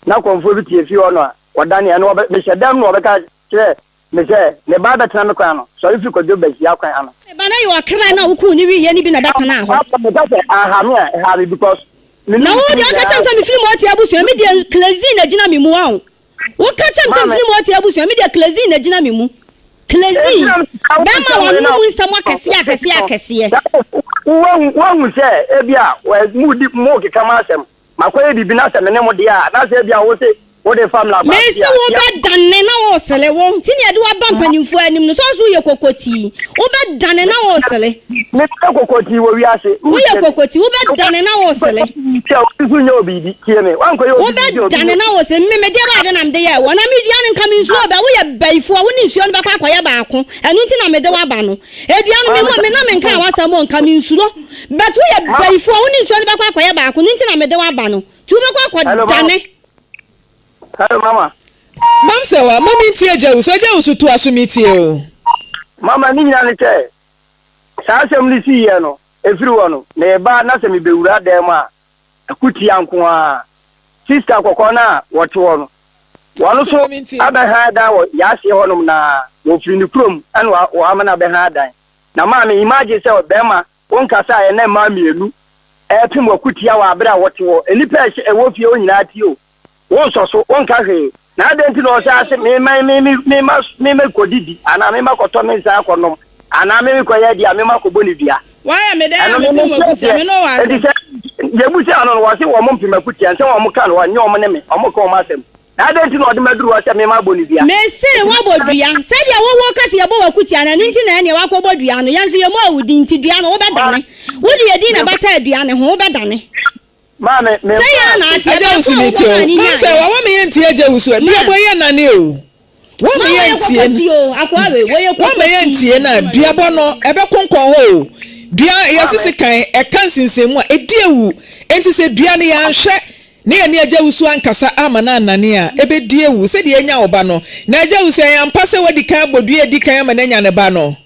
na kɔmfoɔ bi te efie hɔ no a wɔdane ɛno ɔbɛ mehyɛ dɛm na ɔbɛka kyerɛ me sɛ ne ba bɛtena me kwan ano sɔre firi kwadwo basia kwan ano. Me ba no yɛ ɔkra no a wokuu no wieɛ no bi na ɛbɛtenaa hɔ. Meka sɛ anha me a ɛha me because me Na ne wo me deɛ kunu woka kyerɛ me nyinaa sɛ mefiri Moatia abusua me deɛ Klezin na gyina me mu ao. Woka kyerɛ me sɛ Maame mefiri Moatia abusua me deɛ Klezin na gyina me mu. Klezin, bɛrima a wanom nsɛm akɛseɛ akɛseɛ akɛseɛ. Woahu sɛ ebia modi mokeka m'asɛm Makɔyɛ biribi na sɛ me ne mo deɛ a, na sɛ ebia wo se wode fa mmara kwan Mese so wo deɛ a, bɛ dane na wo sele wo nti na yɛde wo aba mpanimfoɔ anim no sɛ ɔse woyɛ kokotii wo bɛ dane na wo sele. Me yɛ kokotii wɔ wiase. Wo yɛ kokotii wo bɛ dane na wo sele. Tie obi nso nyɛ obi biribi tie me wankɔyɛ Wo obi biribi bɛ a obi dane nyɛ na wo sele me me deɛ bɛ ade na mede yɛ wɔ na me dua no nka me nsuo bɛ wo yɛ bayifoɔ wo ne nsuo no bɛkɔ akɔyɛ baako ɛno nti na mede wo aba no edua no me mo me na me nkaa w'asɛm o nka me nsuro But woyɛ bayifoɔ wo ne nsuo no bɛkɔ akɔyɛ baako no nti na mede wo aba no nti wobɛkɔ Hello mama. akɔdane. Hello mama. Mam sɛ wa ma mentie agya wusu agya wusu toa so metie o. Mama ne nyina ne sɛ saa asɛm no siiɛ no ɛfiri hɔ no meba na sɛ mebɛwura dan mu a akutia nko ara sister kɔkɔɔ no a wɔte hɔ no wɔn Nti nso ma mentie. abɛhan dan wɔ yɛaseɛ hɔnom na wɔfiri ne kurom ɛna wɔama no abɛhan dan na maame imagine sɛ bɛrima Wo nkasa a ɛnɛ mmaa mienu ɛɛpem w'akutia wɔ abere a wote hɔ, nnipa a ɛhyɛ ɛwɔ fie hɔ nyinaa tie o, wo nsɔ so, wo nka hwee, na adɛn nti na ɔsan se me ma me me me ma me me kɔ didi anaa me ma kɔtɔ me nsa akɔ nom anaa me me kɔ yɛ adeɛ a me ma kɔ bɔ ne dua. Wayɛ me dɛn a Ɛno me mepem me nte w'akutia, aseɛ. me ne wo wɔ Enti asɛm. sɛ yɛbu sɛ ano no wɔse wɔn mpem akutia nsɛm a wɔn ka no wɔnyɛ wɔn ne me, wɔn ka wɔn asɛm. Na adɛn nti na ɔde me aduru hɔ sɛ memma abɔ no dua? Mese woabɔ dua. Sɛdeɛ wo woka sɛ yɛbɔ w'akutia no, ɛno nti na ɛnneɛ woakɔbɔ dua no. Yɛn nso yɛmmɔɔ wo din nti dua no, wobɛdane. Wode yɛn din na ɛbataa dua no ho, wobɛdane. Sɛ yɛn ara na ateɛ, Agya baako wusu a mi wobɔ tie maa o. no Mam sɛ nyaeɛ. wawa me yɛ ntie agya wusu a. Ma. Duabɔ yɛ nane o. Wa Ma me yɛ wɔyɛ ntie kɔkɔti o, akoa wei, wɔyɛ Wa me yɛ kɔkɔti. ntie na duabɔ no ɛbɛ konkɔn hɔ o. Dua yɛ sisi kan ɛka nsinsin mu a ɛdi awu. Enti sɛ dua no yɛanhwɛ Ne yɛne Agya Wusu ankasa amma no annane a, ɛbɛdi awu, sɛdeɛ yɛanya wo ba no. Na Agya Wusu, ɛyɛ ampa sɛ woadi kan abɔ dua a ɛdi kan ama no anya ne ba no?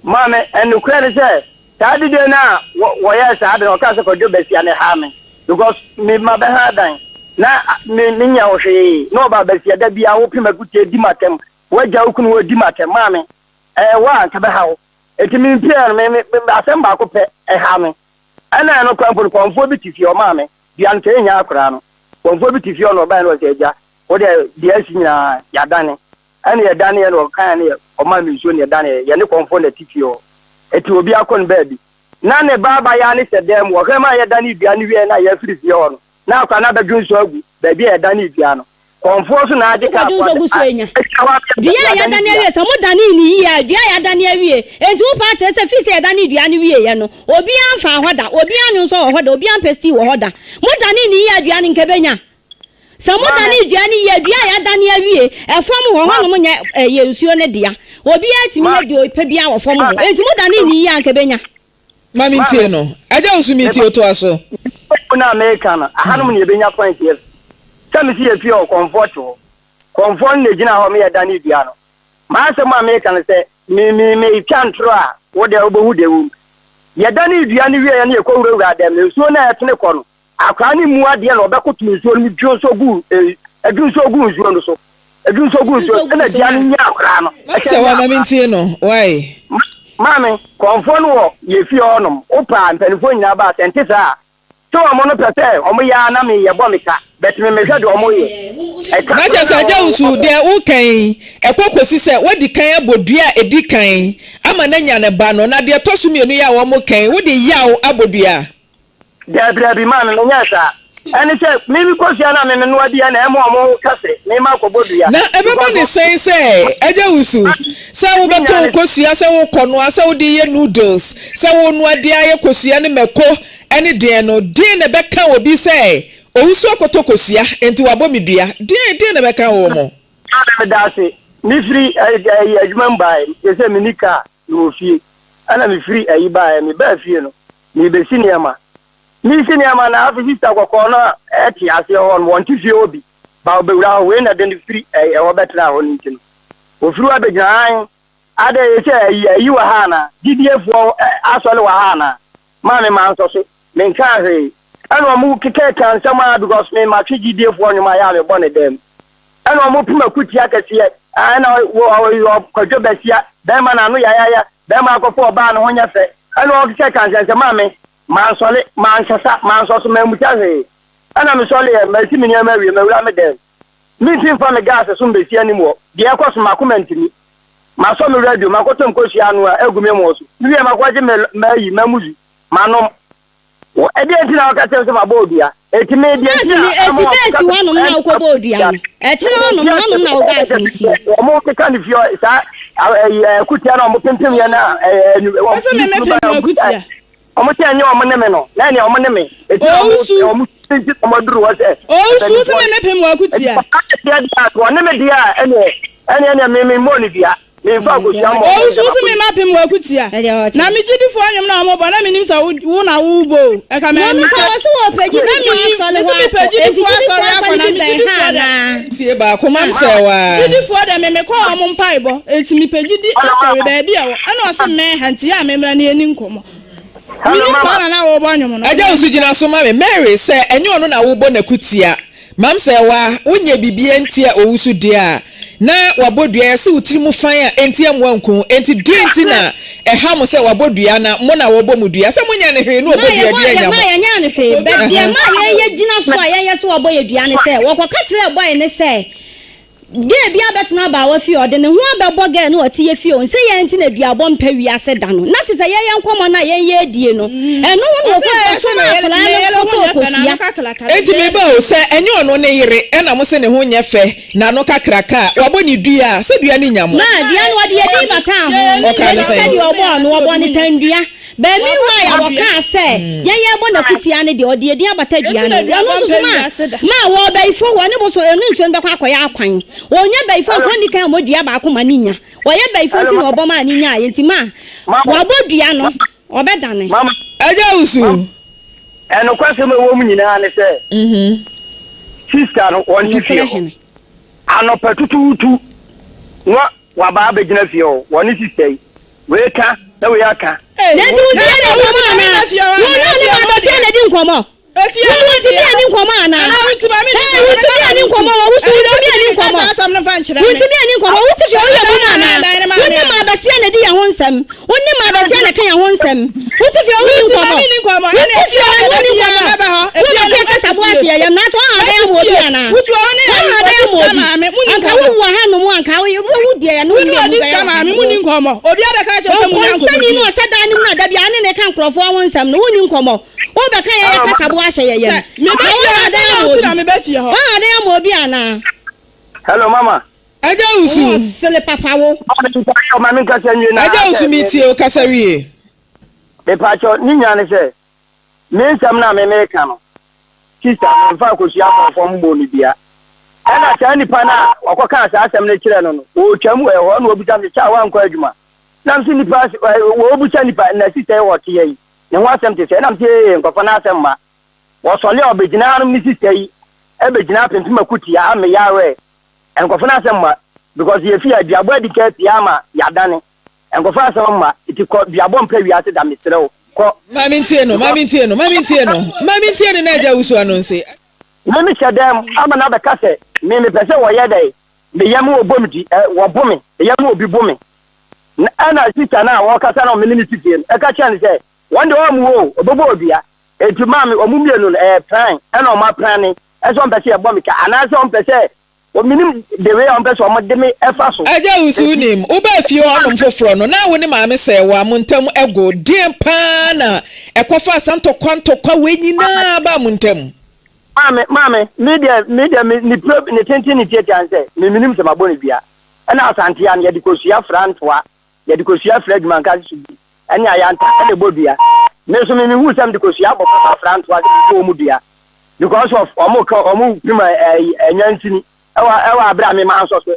Maame, Nokorɛ ne sɛ, saa dede no a wɔyɛɛ saa ade no, wɔkaa sɛ Kwadwo Basia na ɛhaa me because me mabɛha dan na me menyɛ wo hwee na ɔbaa Basia da biara wopem akutie di m'atɛm, woagya wo kunu hɔ di m'atɛm. Maame, ɛyɛ wo a anka bɛha wo. Enti mempiaeɛ no, me me asɛm baako pɛ ɛhaa me. Ɛna ɛno koraa mpo no, kɔmfoɔ bi te fie, ɔmaa me dua no, sɛ ɛnnya akwadaa no. Kɔmfoɔ bi te fie hɔ na ɔbaeɛ na ɔsɛ, Agya, wo deɛ, deɛ asi nyinaa, yɛadane. Ɛna yɛdaneeɛ na ɔkaeɛ ne yɛ, ɔmaa me nsuo na yɛdaneeɛ. Yɛne kɔmfoɔ na ɛte fie hɔ. Enti obiara kɔ ne baabi. Na ne ba abayewa no hyɛ dan mu, ɔhwɛ maa yɛdanee dua no wieeɛ na yɛafiri fie hɔ no, na akwadaa no abɛdwo nsuo agu baabi a yɛdanee dua no. Kɔmfoɔ nso na agye kaa Wokɔdwo so nso gu so anya. ahyia hɔ abɛyɛ Dua a yɛadane yɛadane dua. awie, sɛ modanee no yie a, dua a yɛadane awie. Enti wopɛ akyerɛ sɛ firi sɛ yɛdanee dua no wieeɛ no, obiara mfaa hɔ da, obiara nnwonsɔ wɔ hɔ da, obiara mpɛ stew wɔ hɔ da. Modanee no yie a, dua no nka ɛbɛnya? Sɛ modanee dua no yie a, dua a yɛadane awie, ɛfam hɔ, hɔnom nyɛ ɛyɛ nsuo no dea. Obiara tumi yɛ deɛ ɔpɛ biara wɔ fam hɔ. Enti modanee no yie a, anka ɛbɛnya? Ma me ntie no. Agya wo so me tie o toa so. Wo na meka no ahanom na yɛbɛnya point yɛ sɛ mese yɛfie hɔ kɔmfoɔ te hɔ kɔmfoɔ no na ɛgyina hɔ meyɛ dane dua no m'asɛm a meka no sɛ me me metwa ntorɔ a wo deɛ wobɛhu deɛ wom yɛdane dua no wieɛ no yɛkɔ wurawura dɛm no nsuo no a ɛtene kɔ no Akwadaa no mmu adeɛ na ɔbɛkoto nsuo no mu dwo nso gu dwo nso gu nsuo no so dwo nso gu nsuo ɛna dua no nya akwadaa no. Sɛ wa ma mi ntie no why. Maame kɔnfoɔ no wɔ yɛ fie hɔ nom wo paa mpanimfoɔ nyinaa ba sɛ nte saa sɛ wɔn no pɛ sɛ wɔn yɛ a na me yɛ bɔ me ka but me mehwɛ deɛ wɔn yɛ. Ɛka Na kyerɛ sɛ agya wusu deɛ woka yi ɛkɔ kɔsi sɛ woadi kan abɔ dua a ɛdi kan ama no anya ne ba no na deɛ ɛtɔ so mienu yi a wɔka yi wode yaw abɔ dua. Daabi, daabi, maame, menyɛɛ saa. Ɛne sɛ, me me kosua na me menoa bi na ɛma wɔn ka sɛ mema akɔbɔ dua. Na ɛbɛba ne sɛn sɛ, Agya Wusu, sɛ wobɛtɔ wo kosua sɛ wokɔnoa, sɛ wode yɛ noodles, sɛ wonoa de ayɛ kosua ne mako ne deɛn no, deɛn na ɛbɛka obi sɛ Owusu akɔtɔ kosua, enti wabɔ me dua? Deɛn, deɛn na ɛbɛka wɔn? Maame, meda ase. Mefiri ɛyi adwuma mu baeɛ, kyerɛ sɛ menni kaa, mewɔ fie. Ɛna mefiri ayi baeɛ, mebaa fie no, merebɛsi nneɛma. Meresi nneɛma na afei sista kɔkɔɔ no a ɛte aseɛ hɔ no, wɔnte fie hɔ bi, ba ɔbɛwura hɔ, wei na de no firi ɛhɔ bɛtenaa hɔ no nti no, ɔfiri hɔ abɛgyina, aane, adɛn, ɛyɛ sɛ ayi, ayi wɔ ha anaa? Gyidiefoɔ asɔre wɔ ha anaa? Maame mansɔ so, menkaa hwee. Ɛna wɔn kekɛɛka nsɛm ara because me matwe gyidiefoɔ nnwom a ɛyɛ a mebɔ no dan mu. Ɛna ɔmo pem akutia kɛseɛ, ɛna ɔyɔ kwadwo basia, bɛɛma n'ano yayaya, bɛɛma akɔfa ɔbaa ne ho nyɛ fɛ, ɛna ɔkeka ka nsɛnsɛm maa me, mansɔle, mankasa, mansɔ so, mammuta hwee. Ɛna me sɔleɛ, masi me nneɛma awie, mawura me dɛm. Mentumi mfa me gas so mbɛsi anim hɔ, deɛ ɛkɔ so m'akoma ntumi. Masɔ me radio, makɔtɔ nkosua anoa agu me mo so, mewie makɔgye me mayi, mamuzu, manom. Wo, ɛdeɛn nti na woka kyerɛ me sɛ mabɔ wo dua? Enti me, deɛ nti na Gas no, ama esi bɛn si wɔakɔka hɔnom na wokɔbɔɔ dua no? Ɛkyerɛ hɔnom, hɔnom na wo gas no sie. Wɔn keka ne fie saa ɛyi akutia na wɔn pempem yɛ na ɛɛ wɔn Ɛsɛ me kunu mepem ba wo wɔn akutia. wɔn sɛ ɛnyɛ wɔn ne me no na ɛnea wɔn ne me. Eti na wɔn Owusu. wɔn nti na wɔn aduru hɔ sɛ. Owusu, wo se me mepem wo akutia. Eti papa deɛ deɛ a wɔn ne me deɛ a ɛneɛ ɛneɛ ɛneɛ me me mmɔ ne dua. Memfa akosua mmɔ Owu so wo se me mapem w'akutia Na me gyidifoɔ nnwom na wɔbɔ na menim sɛ wo na wobɔ o Ɛka Na me ɔno sɛ kɔ ɔse wɔpɛ na gyidifoɔ menim asɔre mese hɔ mepɛ akɔ enti gyidifoɔ gyidifoɔ asɔre akɔ asɔre na bi me bɛn ha gyidifoɔ dɛ anaa? Tie baako mam sɛ waa. Gyidifoɔ dɛ me mekɔ wɔn mpaebɔ enti mepɛ gyidi asɔre baabi a ɛwɔ ɛna ɔse mmɛn ha nti yɛ a memmra na yɛni nkɔmmɔ Menim saa na na wobɔ nnwom no. Agya wo so gyina so ma me. Mary sɛ ɛnyɛ ɔno na wobɔ n'akutia Mam sɛ wa wonyɛ biribiaa ntia owusu deɛ a na wabɔ dua yɛse wo tiri mu fan a enti ɛmmoa nku wo enti deɛn nti na ɛha mo sɛ wabɔ dua na mo na wɔbɔ mo dua sɛ monyɛ no hwee na Ma ɔbɔ dua yɛbɔ dua yɛ nya ma mo. yɛnyɛɛ no hwee but deɛ ma yɛyɛ gyina so a yɛyɛ sɛ wɔbɔ yɛ dua ne sɛ wɔkɔka kyerɛɛ boy no sɛ Girl bi abɛtena abaawa fie ɔde ne ho abɛbɔ girl no a ɔte yɛ fie o nsɛ yɛn nti na duabɔ mpɛ wiase da no na te sɛ yɛyɛ nkɔmɔ no a yɛn yɛ die no ɛno ho na ɔkɔ ɛso ma akwadaa no kɔtɔ kosua. Enti me ba o, sɛ ɛnyɛ ɔno ne yere ɛna mo se ne ho nyɛ fɛ, n'ano kakraka a, wabɔ ne dua a, sɛ dua no nya mo. Ma dua no ɔde yɛ din bataa ho Ɔkaa no ɛne sɛn? sɛdeɛ ɔbɔɔ no ɔbɔɔ no tandua. But meanwhile a wɔkaa sɛ yɛn yɛrebɔ n'akutia no deɛ, ɔde edin abata dua no. Ɔno nso so ma ma wɔ bayifo wɔ ne boso ɔne nsuo no bɛkɔ akɔyɛ akwan. Ɔnya bayifo a, nka ɔnni kan mmɔ dua baako ma no nnya. Ɔyɛ bayifo nti na ɔbɔ maa no nyaeɛ nti ma wabɔ dua no, ɔbɛdane. Agya Owusu. Nokwasɛm a ɛwɔ mu nyinaa ne sɛ, sista no, ɔnte fie Nokorɛ hɔ. hene. Anɔpa tutuutu na waba abɛgyina fie hɔ, wɔne sista yi. Wei ka na wei aka. Na nti wo tumi ani nkɔmɔ anaa? Wo ne ɔne maa bɛsia na di nkɔmɔ? Wo wo tumi ani nkɔmɔ anaa? Ee wo tumi ani nkɔmɔ wɔ wo so wo tumi ani nkɔmɔ? Wo tumi ani nkɔmɔ wo ti fie wo yɛ mum anaa? Wo ne maa bɛsia na di yɛn ho nsɛm? Wo ne maa bɛsia na ka yɛn ho nsɛm? Wo ti fie wo ni nkɔmɔ? Wo ti fie wo ni nkɔmɔ? Wo na fie kasa bo ase yɛ yɛm na ato ɔha bɛyɛ mo obi anaa? Ɔha bɛyɛ mo obi? Anka wo wɔ ha nom anka wo wo deɛ yɛ no wo nua mu bɛyɛ Ɔnkɔnsani no ɔhyɛ dan no mu na da biara ne ne ka nkurɔfoɔ ho nsɛm no wonni nkɔmmɔ. Wobɛka yɛn yɛ kasaboa ahyɛ yɛ yam. Na woha dan ama obi? Woha dan ama obi anaa? Hello mama. Agya Wusu. Wo ɔsele papa wo. Agya Wusu metie wo kasa wie. Mepakyɛw ne nyinaa ne sɛ me nsɛm no a me meka no sista memfa akosua mmɔɔ fam mmɔɔ no dua. Ɛna saa nipa no a ɔkɔkaa saa asɛm no kyerɛɛ no no, ɔretwam wɔ ɛhɔ na ɔbisa me sɛ, Kya woankɔ adwuma? Na mese nipa wɔbisa nipa na sista yi ɔte yi ne ho asɛm te sɛ na mese ee nkɔfa n'asɛm mma. Wɔsɔle a ɔbɛgyina hanom ne sista yi ɛbɛgyina apempem akutia ameyɛ awɛ nkɔfa n'asɛm mma because yɛfie a duabɔ adi ka apia ama yɛadane. Nkɔfa asɛm mma nti kɔ duabɔ mpɛ wiase da mesrɛ wo kɔ. Ma me ntie no, ma me ntie no, ma me ntie no, ma me ntie no na agya wusu ano nse. Me me hyɛ dɛm ama no abɛka sɛ me mepɛ sɛ wɔyɛ dɛn me yam wɔbɔ me di ɛ wɔbo me me yam obi bo me na ɛna sista no a wɔkasa na me ne ne te fie no ɛka kyerɛ no sɛ wɔn deɛ wɔn wo o ɔbɛbɔ odua eti maame wɔn mmienu no ɛyɛ plan ɛna wɔn aprane ɛsɛ wɔn pɛ sɛ yɛbɔ me ka anaasɛ wɔn pɛ sɛ Menim the way a wɔpɛ sɛ wɔde me fa so. Agya wo so wonim, wobaa fie hɔnom foforɔ no, na wo ne maame Sɛɛwa mo ntam ago. Deɛn paa na ɛkɔfaa saa ntɔkwa ntɔkwa wei nyinaa baa mo ntam? Maame, maame, me deɛ, me deɛ, me, ne pire, ne tenten ne tiatia ne sɛ, me menim sɛ mabɔ no dua. Ɛna Asantea no, yɛde kosua fra ntoa, yɛde kosua fra adwumankase so bi, ɛne ayanta, ɛna ɛbɔ dua. Me nso me mehuu sɛ mede kosua abɔ fam afra ntoa sɛ mebɔ wɔn dua. Because of wɔn ka wɔn pim ɛɛ nyansini ɛwɔ ɛwɔ abere a me mansɔ so.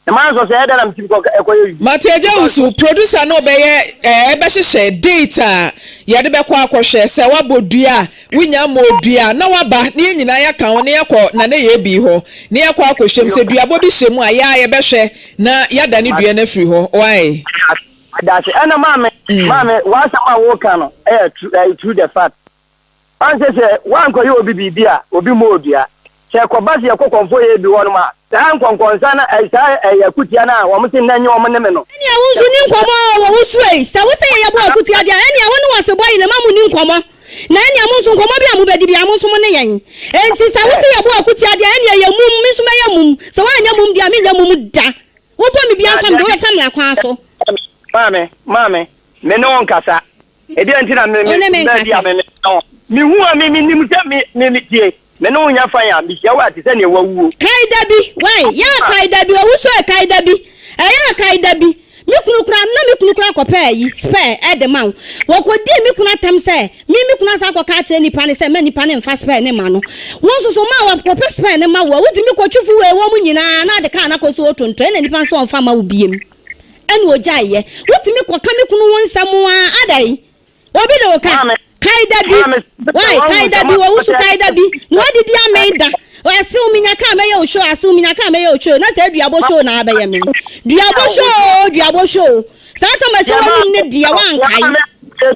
Na mansɔ sɛ ɛyɛ dɛn na metumi kɔ ɛkɔyɛ biribi. Mate Agya Wusu, producer no bɛyɛ ɛɛ bɛhyehyɛ date a yɛde bɛkɔ akɔhwɛ sɛ wabɔ dua a, wonya mmɔɔ dua a, na waba na yɛn nyinaa yɛaka ho na yɛakɔ Nana Yebii hɔ na yɛakɔ akɔhwɛ mu. Sɛ duabɔ bi hyɛ mu a, yɛ ara yɛbɛhwɛ na yɛadane dua no afiri hɔ. Wai? Medase. Ɛna maame, maame, w'asɛm a woka no ɛyɛ true, ɛyɛ true the fact. Ɔnsɛ sɛ woankɔyɛ obi biribi a, obi mmɔ wo dua. Sɛ ɛkɔba sɛ yɛkɔ kɔmfoyɛ bi hɔnom a, saa nkɔnkɔnsa no, ɛɛ, saa ɛɛ, akutia no a wɔn se nnɛ nyɛ wɔn ne me no. Ɛnea wo nso ni nkɔmmɔ o, wɔ wo so ei. Sɛ wo sɛ yɛyɛ bɔ akutia deɛ a, ɛnea wo ne wɔn sebɔ yere ma mo ni nkɔmmɔ. Na ɛnea mo nso nkɔmmɔ bi a mobɛdi biara, mo nso mo ne yɛn. Enti sɛ wo se yɛbɔ akutia deɛ a, ɛnea yɛ mum, me nso mɛyɛ mum. Sɛ woanyɛ mum deɛ a, menyɛ mum da. Wobɔ me biara nso a, mede wo bɛfa mmara kwan so. Maame, maame, me ne wo nkasa. Ɛdeɛn nti na me Wo ne me me baabi a nkasa. me me ho mehu a me menim sɛ me me me tie me ne wo nya fan a mehyia wo a te sɛ nea wawuo. Kae da bi, wai, yɛ a kae da bi, owusu ɛ kae da bi, ɛyɛ a kae da bi, me kunu koraa, na me kunu koraa kɔpɛɛ ayi, spare, ɛde ma wo. Wɔkɔdii me kunu atɛm sɛ, me me kunu asan akɔka akyerɛ nipa no sɛ mma nipa no mfa spare no mma no. Wo nso so maa wɔkɔpɛ spare no ma wo a, wotumi kɔtwe fuel wɔ mu nyinaa na ade kaa no akɔsi hɔ tontɔn, ɛna nipa nso ɔmfa mma wo biem. Ɛna ogyae yɛ. Wotumi kɔka me kunu ho nsɛm aa adɛn? Obi de wo ka? Kae da bi. Wai, kae da bi, wɔwo so kae da bi. Na wadidi amee da. Asew menya kaa mɛyɛ wo show, asew menya kaa mɛyɛ wo show. Na sɛ duabɔ show na abɛyɛ me. Duabɔ show o, duabɔ show. Saa tam ɛhyɛ w'anum ne deɛ wankae.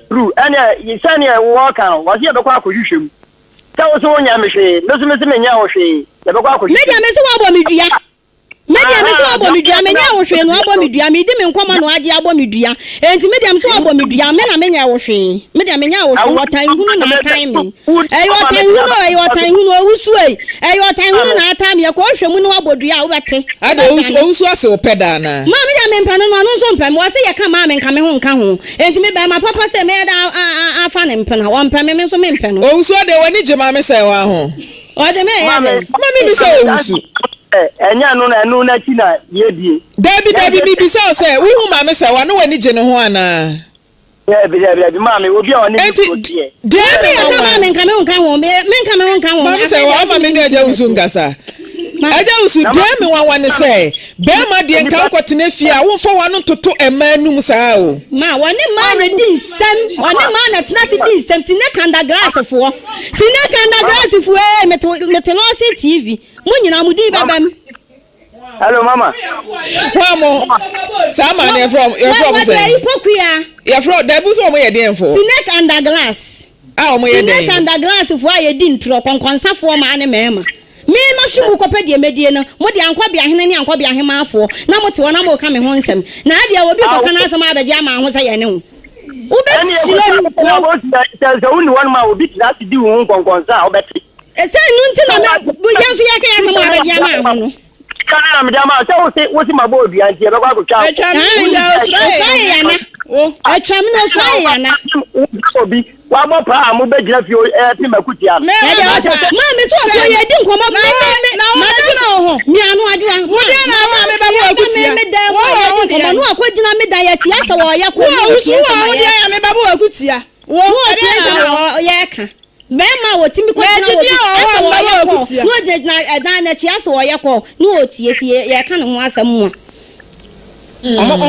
True, ɛnna sɛnea wɔka no, wɔsi yɛbɛkɔ akɔhwehwɛ mu. Sɛ wo so wonyɛ me hwee, me so me se menyɛ wo hwee, yɛbɛkɔ akɔhwehwɛ mu. Me deɛ me se woabɔ me dua. Me deɛ me sɛ wabɔ me dua, menyɛɛ wo hwee na wabɔ me dua, medi me nkɔmmɔ na wagye abɔ me dua, enti me deɛ me sɛ wabɔ me dua, me na menyɛɛ wo hwee, me deɛ menyɛɛ wo hwee, ɔtan hunu na atan me, ɛyɛ ɔtan hunu o, ɛyɛ ɔtan hunu, owusu ei, ɛyɛ ɔtan hunu na atan me, ɛkɔ hwɛ mu na wabɔ dua a wobɛte, Ada owusu wobɛdwane. owusu ase wo pɛ da anaa? Maa me deɛ mempɛ no no ɔno nso mpɛ me, wɔse yɛka maa me nka me ho nka ho, enti me bɛɛma papa sei mɛyɛ dɛ a a a afa ne mpena, ɔmpɛ me, me nso mempɛ no. Owusu ɔdeɛ w'ani gye maame sɛɛwaa ho. Ɔde me yɛ dɛn? Ma me bisa owusu. Ɛnyɛ ɛno na ɛno n'akyi na yɛdie. Dabi dabi me bisa wo sɛ wohu maame sɛ wa ne w'ani gye ne ho anaa? Dabi dabi dabi maame obi a ɔne me kuro teɛ. Enti deɛ me nka maame nka me ho nka ho me nka me ho nka ho. Maame sɛ wa ama me ne agya wusu nkasa. Agya wusu deɛ me nwanwa ne sɛ bɛɛma deɛ nka wokɔ tena fie a wonfa w'ano ntoto mmaa anum saa o. Ma wɔne mmaa na di nsɛm wɔne mmaa na tena ase di nsɛm sine kanda glass foɔ. Sine kanda glass foɔ ee mete mete lɔɔsen TV mo nyinaa mo din bɛbɛm. Hello mama. Hwan mo saa maa no yɛfrɛ yɛfrɛ ɔmo sɛ. Wɔde hypocrite. Yɛfrɛ dabi sɛ ɔmo yɛ deɛn fo. Snake under glass. A ɔmo yɛ dɛn. Snake under glass foɔ a yɛdi ntorɔ kɔnkɔnsafoɔ maa ne mɛɛma. Me mahwe mu kɔpɛ deɛ mɛdie no mo deɛ ankɔbea hene ne ankɔbea hemaa foɔ na mo te hɔ na mo reka me ho nsɛm na adeɛ obi rekɔka n'asɛm abɛgye ama ho sɛ yɛne wo. Wobɛkyerɛ mu wɔ. Sɛ sɛ wonni hɔnom a obi tena ase di wo ho nkɔnkɔnsa a, wobɛte. Sɛ ɛno nti na me yɛn nso yɛka yɛn asɛm a abɛgye ama ho no. Sika no na mede ama wo sɛ wose wose mabɔ odua nti yɛbɛkɔ akɔtwa wo. Atwa me na osura yɛ yana. Atwa me na osura yɛ yana. Obi wabɔ paa a mobɛgyina fie ɛpem akutia no. Ɛdeɛ ɔtɔ maa me so ɔtɔ yɛ di nkɔmɔ me me me na wo bɛgyina wo ho. Mianu adwoa mo deɛ na wo maame bɛbɔ akutia. Me me dan mu yɛ di nkɔmɔ no akɔ gyina me dan akyi asɛ wɔyɛ kɔ. Wo a wusu wo a wo deɛ ya me bɛbɔ akutia. Wo ɛdeɛ na wɔyɛ ka. Bɛrima a wɔtumi kɔ gyina wɔ bi asɛ wɔyɛ kɔ na ɔgyinagyina ɛdan n'akyi asɛ wɔyɛ kɔ na ɔtie si yɛka ne ho asɛm mu a. Wonim wo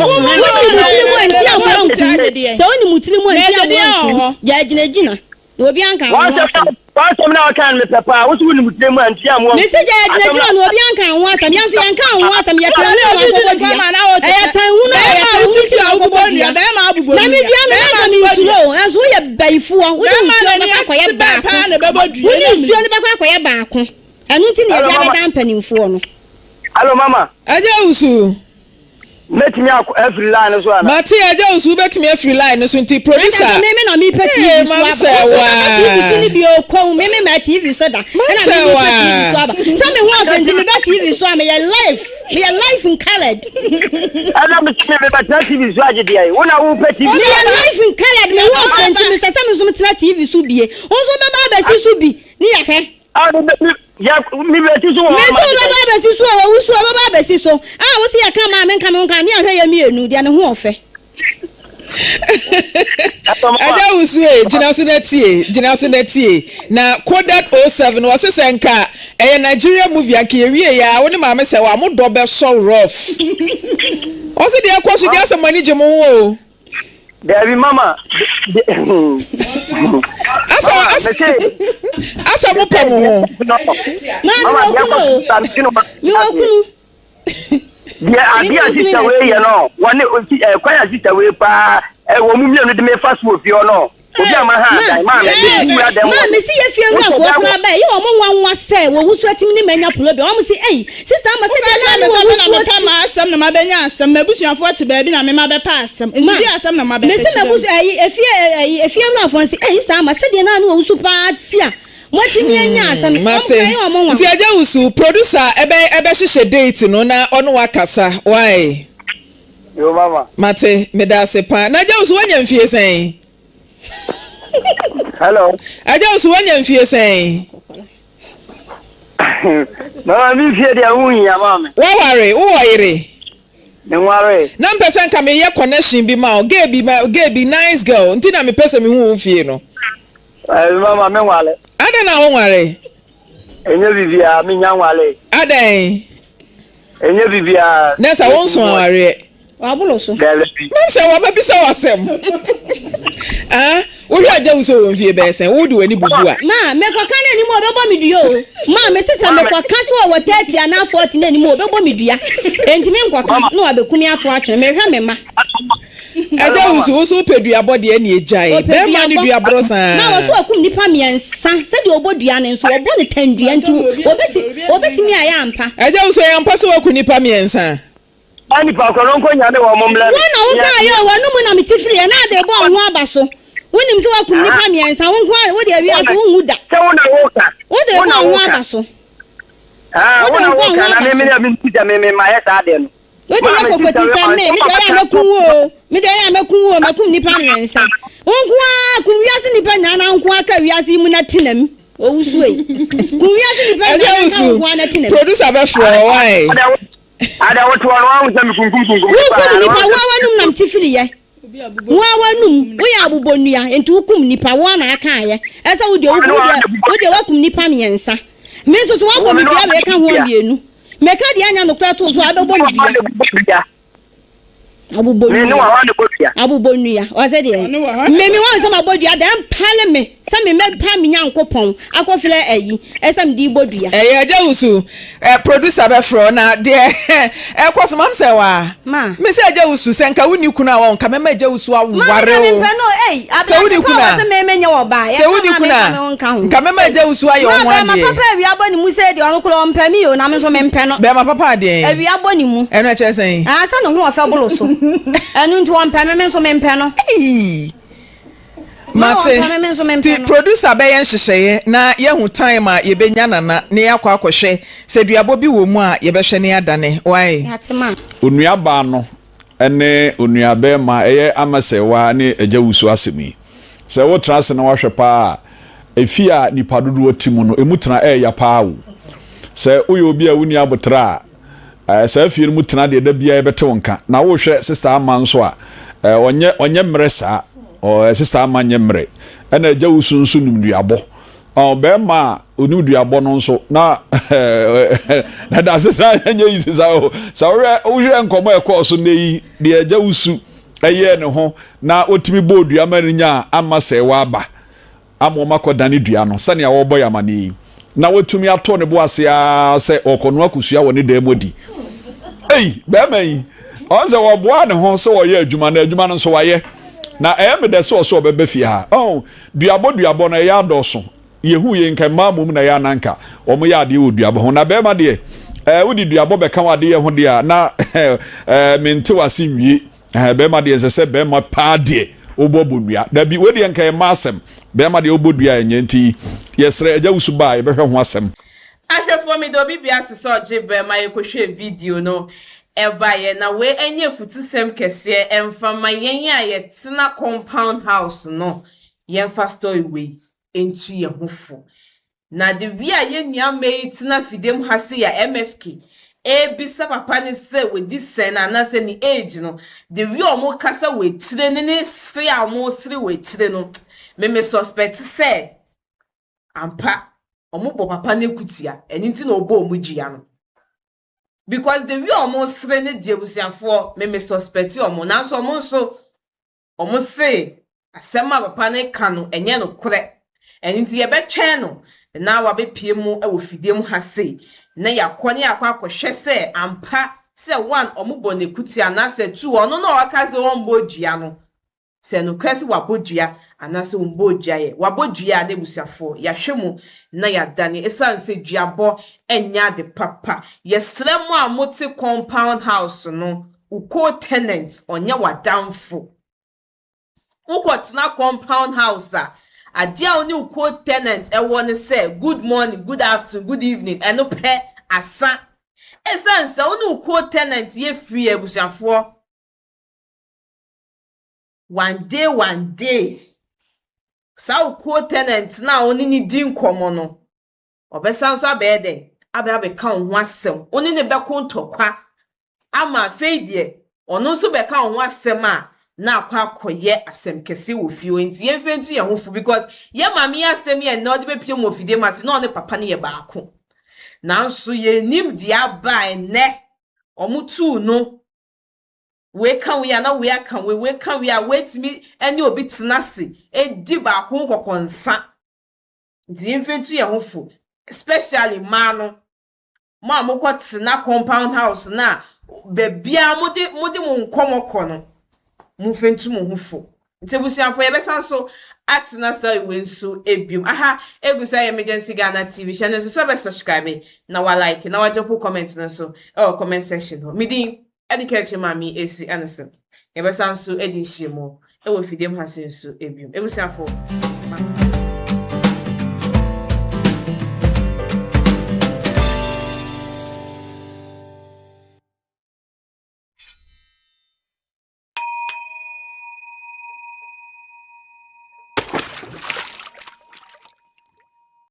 tiri mu a nti a mmoa nku. Sɛ wonim wo tiri mu a nti a mmoa nku. Gyagyinagyina na obi anka wo ho asɛm. W'asɛm na ɔka no mepɛ paa. Wo so wonim wo tiri mu a nti a mmoa nku. Mese gyagyinagyina na obi anka wo ho asɛm. Yɛn nso yɛnka wo ho asɛm. Yɛtena ne mu akɔbɔ dua. Ɛyɛ tan hunu a ɛyɛ tan hunu si na akɔbɔ dua. Na me dua no na nka mensuro o. Nanso woyɛ bayifoɔ. Wode nsuo no bɛkɔ akɔyɛ baako. Wode nsuo no bɛkɔ akɔyɛ baako. Ɛno nti na yɛde abɛda mpanimfoɔ no. Hello mama. Agya Owusu. Mɛtumi akɔ afiri line no so ana? Mate Agya Owusu wobɛtumi afiri line no so nti producer. Ɛna me me na mepɛ TV so aba. Mamsɛ Wo nso waa. bɛba TV so no bi o kow me me ma TV so da. Ɛna Mamsɛ me mepɛ waa. TV so aba. Sɛ me ho ɔfɛ nti meba TV so a meyɛ life meyɛ life in coloured. Ɛna me se me mebɛtena TV so agye deɛ wo na wopɛ TV. Meyɛ life in coloured me ho ɔfɛ nti mesɛ sɛ me nso metena TV so bie. Wo nso bɛba abɛsi so bi ne yɛhwɛ. Ah, me me yɛ me bɛ si so wɔ. Mesi wo bɛba abɛsi so o, owu so ɔbɛba abɛsi so. Ah, wo se yɛ ka maa me nka me ho nka ne ahwɛ yɛ mienu deɛ ne ho ɔfɛ. Agya wusu e, gyina so na tie, gyina so na tie. Na Coded 07 wɔse sɛ nka ɛyɛ Nigeria movie anka yɛwie yɛ a wo ne maame sɛ wa mo dɔ bɛsɔ rough. Ɔse deɛ ɛkɔ so deɛ asɛ mo ani gye mo ho o. Dabi mama. Asa asa asa mo pɛ mo ho. Maa mi wɔ kunu o. Mi wɔ kunu. Deɛ adeɛ a sista wei yɛ no wɔne kwan a sista wei paa wɔn mu mmienu de me fa so wɔ fie hɔ no obi a ma ha dan maa me de wura dan maa me si yɛ fie wurafoɔ koraa bɛɛ yɛ wɔn nwanwa sɛ wɔwu so atumi ne manya pulo bi wɔn si ɛyi sista ama sɛ deɛ naa ne wɔwu so mepɛ ma asɛm na ma bɛnya asɛm m'abusuafoɔ te baabi na me ma bɛpɛ asɛm nti di asɛm na ma bɛpɛ kyerɛ mesi m'abusu ɛyi efie ɛyi efie wurafoɔ si ɛyi sista ama sɛ deɛ naa ne wɔwu so paa tia Moatumi anya asɛm Hmm, mate. Nti Agya Wusu, producer ɛbɛ ɛbɛhyehyɛ date no na ɔne wo akasa, why? Yo mama. Mate, meda ase paa. Na Agya Wusu, woanya mfie sɛn? Hello. Agya Wusu, woanya mfie sɛn? Mama, mi mfie deɛ ho hia maame. Woaware, wowɔ yere? Menwaree. Na mpɛ sɛ nka meyɛ connection bi ma wo, girl bi, girl bi, nice girl, nti na mepɛ sɛ mehu wo fie no. Ɛɛ mama me nwale. Adɛn na wo nware? Ɛnyɛ biribiara me nya nwale. Adɛn? Ɛnyɛ biribiara. Nɛ sɛ wo nso awareɛ. Wabolo so. Daabi. Mam sɛ wama bisa wasɛm. Ah, wohwɛ agya wo sɛ wɔ mfie bɛyɛ sɛn, wo de w'ani bubu a. Ma, mekɔka no anim a ɔbɛbɔ me dua o. Ma, mese sɛ mekɔka sɛ ɔwɔ 30 anaa 40 no anim a ɔbɛbɔ me dua. Enti menkɔka na wabɛku me ato atwene. Mehwɛ me mma. Agya wusu wo so wopɛ duabɔ deɛ ɛne gyae Ɔpɛ bɛrima ne duabɔ. duaborɔ saa. Na wɔ so wakum nnipa mmiɛnsa sɛdeɛ ɔbɔ dua no nso ɔbɔ no tandua nti wɔbɛti wɔbɛtumi ayɛ ampa. Agya wusu ɛyɛ ampa sɛ waku nnipa mmiɛnsa? Saa nnipa korɔ no nkɔ nyane wɔn mmrɛ Wo me. na wo kaa yɛ o w'anum na mete firi yɛ na ade bɔ wo ho aba so wonim sɛ wakum nnipa mmiɛnsa wo nko ara wo deɛ wiase wo nwu da Sɛ wo na woka. wo de Wo bɔ na wo ho woka. aba so Ah, wo wo de na bɔ wo woka ho na aba me so. me deɛ me sɛ me me mayɛ saa adeɛ no. Wo de yɛ kokoti sɛ me, me deɛ ɔyɛ a mɛku wo o, me deɛ ɔyɛ a mɛku wo o, mɛkum nnipa mmiɛnsa. Wo nko ara kum wiase nnipa nyinaa na wo nko ara ka wiase yi mu na tena mu. Owusu ei. Kum wiase nnipa Ɛnyɛ nyinaa na wusu. wo nko ara na tena mu. Producer bɛfrɛ wo why? Ada wote hɔ no wahu sɛ mekunkum kunkum Wokum nnipa, wo ara w'anum nam te firi yɛ. Wo ara w'anum, woyɛ abobɔnnua, enti wokum nnipa, wo ara na akaeɛ. Ɛsɛ wo deɛ wo deɛ wo deɛ woakum nnipa mmiɛnsa. Me nso so woabɔ me dua wei ka ho a mmienu. Meka deɛ anya nokorɛ too so a, wobɛbɔ me dua. Abobɔ nnua. Abobɔ nnua. Ɔsɛ deɛ. Me me wɔn sɛ mabɔ dua dɛn mpale me sɛ me mɛpa me Nyankopɔn akɔfrɛ ayi ɛsɛ mede bɔ dua. Ɛyɛ agya wusu eh, producer bɛfrɛ wo na deɛ ɛkɔ so mam sɛ waa. Ma. Me sɛ agya wusu sɛ nka wonni kunu a wɔn nka mɛma agya wusu aware wo. Sɛ wonni kunu a, sɛ wonni kunu a, nka mɛma agya wusu ayɛ wo ho adeɛ. Bɛrima papa awia bɔ ne mu sɛ deɛ ɔno koraa ɔmpɛ me o, na me nso mempɛ no. Bɛrima papa adeɛn? Awia bɔ ne mu. Ɛno ɛkyerɛ sɛn? Ah, sɛ ne ho ɔfɛ bolo so. Ɛno nti ɔmpɛ me, me nso mempɛ no. Eii. Mate. Nti producer bɛyɛ nhyehyɛeɛ na yɛahu time a yɛbɛnya Nana na yɛakɔ akɔhwɛ sɛ duabɔ bi wɔ mu a yɛbɛhwɛ na yɛadane. Wai? Onuabaa no ne onuabarima, ɛyɛ Amasɛwa ne Agya Wusu asɛm yi. Sɛ wotena ase na woahwɛ paa a, efie a nnipa dodoɔ te mu no, emu tena ɛyɛ ya paa o. Sɛ woyɛ obi a wonni aboterɛ a, eh, saa fie no mu tena deɛ da biara yɛbɛte wo nka. Na wohwɛ Sista Ama nso a, eh, ɔnyɛ, ɔnyɛ mmerɛ saa. Ɔ, eh, Sista Ama nyɛ mmerɛ. Ɛna Agya Wusu nso nim duabɔ. Ɔbarima a onim duabɔ no nso na na da asetena nyɛ yi sisa o. Sɛ wohwɛ wohwɛ nkɔmɔ a ɛkɔɔ so nnɛ yi, deɛ agya wusu ɛyɛɛ ne ho na otumi bɔɔ dua ma no nyaa ama sɛ waba ama wɔn akɔdane dua no sɛnea wɔrebɔ yɛ amaneɛ yi na watumi ato ne bo ase ara sɛ ɔrekɔnoa kosua wɔ ne dan mu adi. Ei, bɛrima yi, ɔn sɛ wɔboa ne ho sɛ ɔyɛ adwuma na adwuma no nso wayɛ. Na ɛyɛ me dɛ sɛ ɔsɛ ɔbɛba fie ha. Ɔn, Duabɔ duabɔ no ɛyɛ adɔɔso. Yɛhu yei nka mmaa mmom na ɛyɛ a na anka wɔn yɛ adeɛ wɔ duabɔ ho. Na barima deɛ ɛɛ wode duabɔ bɛka w'adeyɛ ho deɛ a na ɛɛ mente w'ase nwie. Ɛɛ barima deɛ ɛnsɛ sɛ barima paa deɛ wobɔ bɔ nnua. Dabi wei deɛ nka ɛyɛ mmaa asɛm. Barima deɛ wobɔ dua ɛnyɛ nti yɛsrɛ agya wusu ba a yɛbɛhwɛ ho asɛm. Ahwɛfoɔ meda obi biara ase sɛ ɔgye berɛ ma yɛkɔhwɛɛ video no baeɛ na wei ɛnyɛ afutusɛm kɛseɛ ɛmfa mma yɛn a yɛtena compound house no yɛmfa story wei ntu yɛn ho fo na the way a yɛn nua mma yi tena fidem ha sei a MFK. rebisa papa no sɛ wadi sɛn anaasɛ ne age no, the way a wɔkasa wɔ akyire ne ne sere a wɔresere wɔ akyire no, me me suspect sɛ ampa wɔbɔ papa no akutia, ɛno nti na ɔbɔ wɔn dua no. Because the way a wɔresere no deɛ abusuafoɔ, me me suspect wɔn, nanso wɔn nso Wɔse asɛm a papa no reka no ɛnyɛ nokorɛ, ɛno nti yɛbɛtwɛn no na wabɛpue mu wɔ fidie mu ha sei na yɛakɔ na yɛakɔ akɔhwɛ sɛ ampa sɛ one wɔbɔ no akutia anaasɛ two ɔno no a waka sɛ ɔmmɔ dua no sɛ nokorɛ sɛ wabɔ dua anaasɛ ɔmmɔɔ dua yɛ. Wabɔ dua a na abusuafoɔ yɛahwɛ mu na yɛadane ɛsiane sɛ duabɔ nyɛ ade papa. Yɛsrɛ mo a mote compound house no Wo co-tenant ɔnyɛ w'adamfo. Wokɔtena compound house a, adeɛ a wo ne wo co-tenant wɔ ne sɛ good morning, good afternoon, good evening, ɛno pɛ, asa. Ɛsiane sɛ wo ne wo co-tenant yɛ free abusuafoɔ, one day one day, saa wo co-tenant no a wo ne no di nkɔmmɔ no, Ɔbɛsan nso abɛyɛ dɛn? Abɛ abɛka wo ho asɛm. Wo ne no bɛko ntɔkwa ama afei deɛ ɔno nso bɛka wo ho asɛm a na akɔ akɔyɛ asɛm kɛse wɔ fie hɔ. Nti yɛmfa ntu yɛn ho fo because yɛn maame yi asɛm yi a ɛnnɛ ɔde bɛpue mu wɔ fidie mu ase na ɔne papa no yɛ baako. Nanso yɛnnim deɛ aba a ɛnnɛ wɔtuu no wei ka wei a na wei aka wei, wei ka wei a woatumi ne obi tena ase di baako ho kɔkɔnsa. Nti yɛmfa ntu yɛn ho fo especially mmaa no, mo a mokɔ tena compound house no a baabiara mode mode mo nkɔmɔ kɔ no, momfa ntu mo ho fo. Nti abusuafoɔ yɛbɛsan so atena story wei nso ebiom. Aha egu so ayɛ Emergency Ghana TV. Hyɛ no nso sɛ wobɛ subscribe na wa like na wa drop comment no nso ɛwɔ comment section hɔ. Me din ɛde Kɛkyɛ Maame Esi Ɛnese. Yɛbɛsan so adi nhyiamu wɔ fidiem ha sei nso bio. Abusuafo, ma.